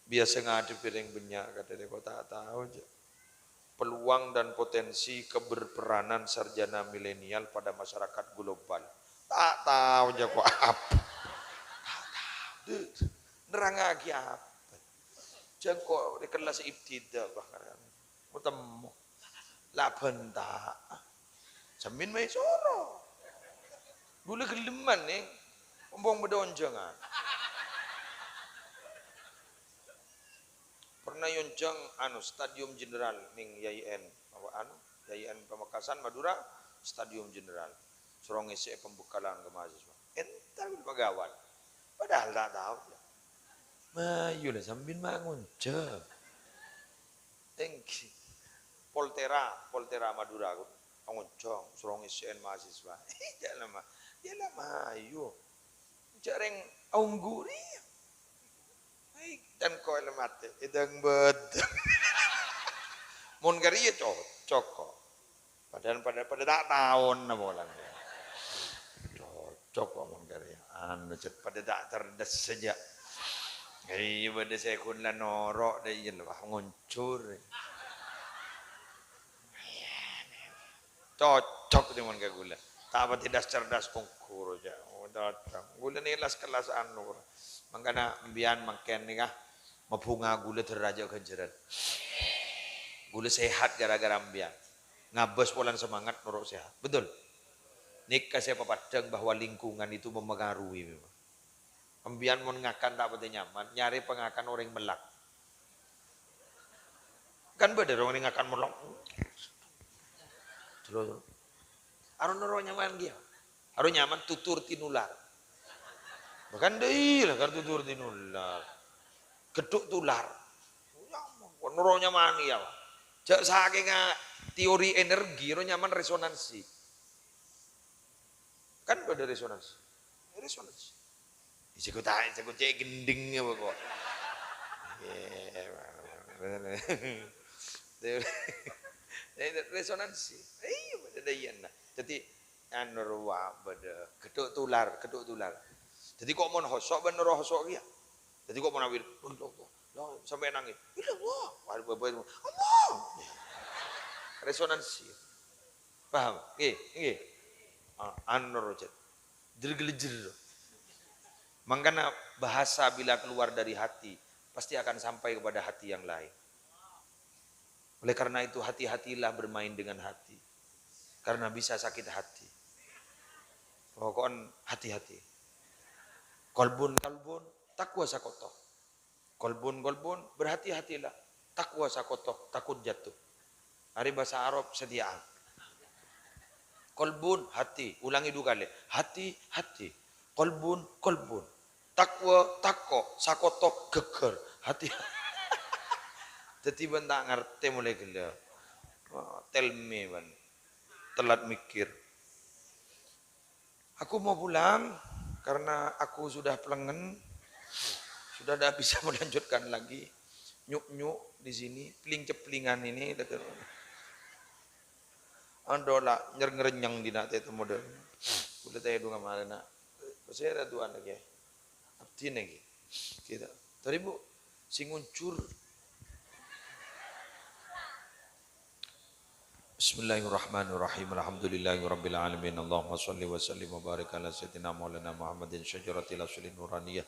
Biyasa ngadhebbhi rèng bânnya' kadhâddhi ko' ta' tao jâ. Peluang dan potensi keberperanan sarjana milenial pada masyarakat global. Ta' tao jâ' ko' apa. Ta' tao. Dâ', nerrangngaghi apa? Jâ' ko' è kellas ibtida bahkan. Mo temmo. La bânta'. Samin maè soro. Ghulâ ghellem, Nèng. Ompong bâdâ onjhângan. Pernah èonjhâng, anu, Stadium Jenderal nèng Y I N, apa, anu, Y I N Pamekasan, Madura, Stadium Jenderal. Soro ngèssè'è pembekalan ka mahasiswa. Entar pagawai. Padahal ta' tao, yâ. Mayu la, sampèyan ma' ngonjhâng. Èngghi. Poltera, Poltera Madura, ngonjhâng, soro ngèssè'è mahasiswa. Jâ' la ma-, jâ' la mayu. Jâ' rèng ongghu rèya. Hai, dan kowe lemat, edang bed. Mon kariya cocok kok. Padahal pada, pada ta' taona polana. Cocok kok mon kariya. Anu, cè' pada ta' cerdas saja. Iyâ, pada sè ghun la noro', dâ' iyâ la, wah, ngoncor. Cocok, cè' mon ka ghulâ. Ta' apa cerdas-cerdas ongghu, jâ'. Oh, cocok. Ghulâ nèka las-kellas anu. Mangkana, sampèyan mangkèn nèka, mabhunga ghulâ dârâjâ ghânjhârân. Ghulâ sehat gara-gara sampèyan. Ngabâs polana semangat noro' sehat. Betul? Nèka sè papaddhâng bahwa lingkungan itu mempengaruhi memang. Sampèyan mon ngakan ta' patè nyaman, nyarè pangakan orèng mellak. Kan bâdâ orèng ngakan mellak. Terus, aro noro' nyaman kèya. Aro nyaman tutur tinular. Bahkan dâi lah kan tutur tinular. Gheddhuk tular. Noro' nyaman kèya, Pak. Jâ' sakènga teori energi, aro nyaman resonansi. Kan bâdâ resonansi. Resonansi. Sè kok ta', sè kok cè' gendhing apa kok? Yè, resonansi. Iyâ, bâdâ dâiyâna. Dâddhi, anu rowa bâdâ gheddhuk tular, gheddhuk tular. Dâddhi kok mon hoso' bân noro' hoso' kèya. Dâddhi kok mon awil, "Oh, ya Allah." Lah, sampè' nangis. "Ya Allah." Wah, bâbâ, "Allah." Resonansi. Paham? Nggih, nggih. Ah, anu rowa, Cèt. Jer-gelejer. Mangkana bahasa bila keluar dari hati, pasti akan sampai kepada hati yang lain. Oleh karena itu, hati-hatilah bermain dengan hati. Karena bisa sakit hati. Pokoknya hati-hati. Qalbun, qalbun, taqwa sakoto. Qalbun, qalbun, berhati-hatilah. Taqwa sakoto, takut jatuh. Arè bhâsa Arab, setiaan. Qalbun, hati. Ulangi dua kali. Hati, hati. Qalbun, qalbun. Taqwa, tako'. Sakoto, geger. Hati. Dâddhi bân ta' ngartè molaè ghellâ'. Wah, tell me, bân. Telat mikir. Aku mau pulang karena aku sudah pelengen, sudah tidak bisa melanjutkan lagi. Nyuk-nyuk di sini, pling-ceplingan ini. Ando la nyer-ngerenyeng dina tètè model. Kulâ tèdungnga marè, na'. Pasèra du'ana, Kè? Abdhina, Kè. Gitu. Tadi, Bu, sing uncur. Bismillahirrahmanirrahim. Alhamdulillahirabbil alamin. Allahumma shalli wa sallim wa barik ala sayyidina maulana Muhammadin syajaratil asli nuraniyah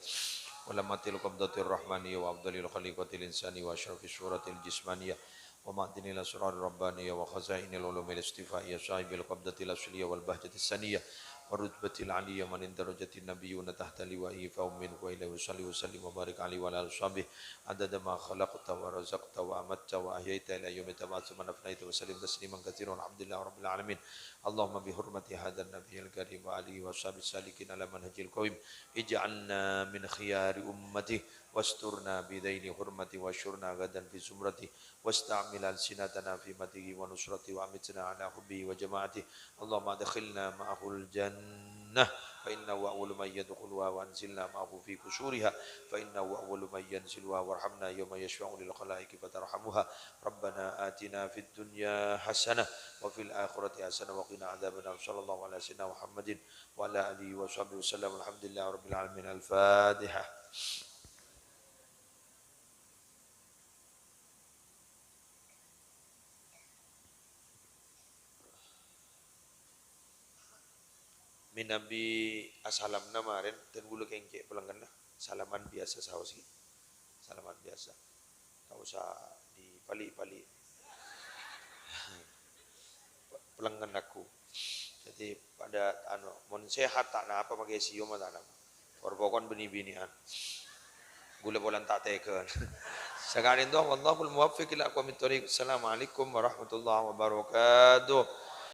wa lamatil qabdatir rahmaniyah wa afdalil khaliqatil insani wa asyrafis suratil jismaniyah wa ma'dinil asraril rabbaniyah wa khazainil ulumil istifaiyah sahibil qabdatil asliyah wal bahjatis saniyah wa rutbatil aliyah man inda darajatin nabiyyuna tahta liwa'ihi fa ummin wa ilaihi shalli wa sallim wa barik alaihi wa ala alihi wa sahbihi adada ma khalaqta wa razaqta wa amatta wa ahyaita ila yaumi tab'atsu man afnaita wa sallim tasliman katsiran. Alhamdulillahi rabbil alamin. Allahumma bi hurmati hadzan nabiyil karim wa alihi wa sahbihi salikin ala manhajil qawim, ij'alna min khiyari ummati wasturna bi dzaini hurmati wa syurna gadan fi zumrati wasta'mil alsinatana fi madihi wa nusrati wa amitna ala hubbihi wa jama'ati. Allahumma adkhilna ma'ahul jannah fa innahu awwalu man yadkhuluha wa anzilna ma'ahu fi qusuriha fa innahu awwalu man yanziluha warhamna yawma yashfa'u lil khalaiqi fatarhamuha. Rabbana atina fid dunya hasanah wa fil akhirati hasanah wa qina adzabannar. Sallallahu ala sayyidina Muhammadin wa ala alihi wa sahbihi wa sallam. Alhamdulillahi rabbil alamin. Al-Fatihah. Manabi asalamna marèn, dhân ghulâ kèng cè' pèlèngnganna. Salaman biyasa saos ghi. Salaman biyasa. Ta' osa dipali'-pali'. Pèlèngngan aku. Dhâddhi padâ, anu, mon sehat ta' napa, maghâ sèyom ta' napa. Por-pokon bânnè binè'an. Ghulâ polana ta' tegghâ. Sakalèyan, wallahul muwaffiq ila aqwamit thoriq. Assalamualaikum warahmatullahi wabarakatuh.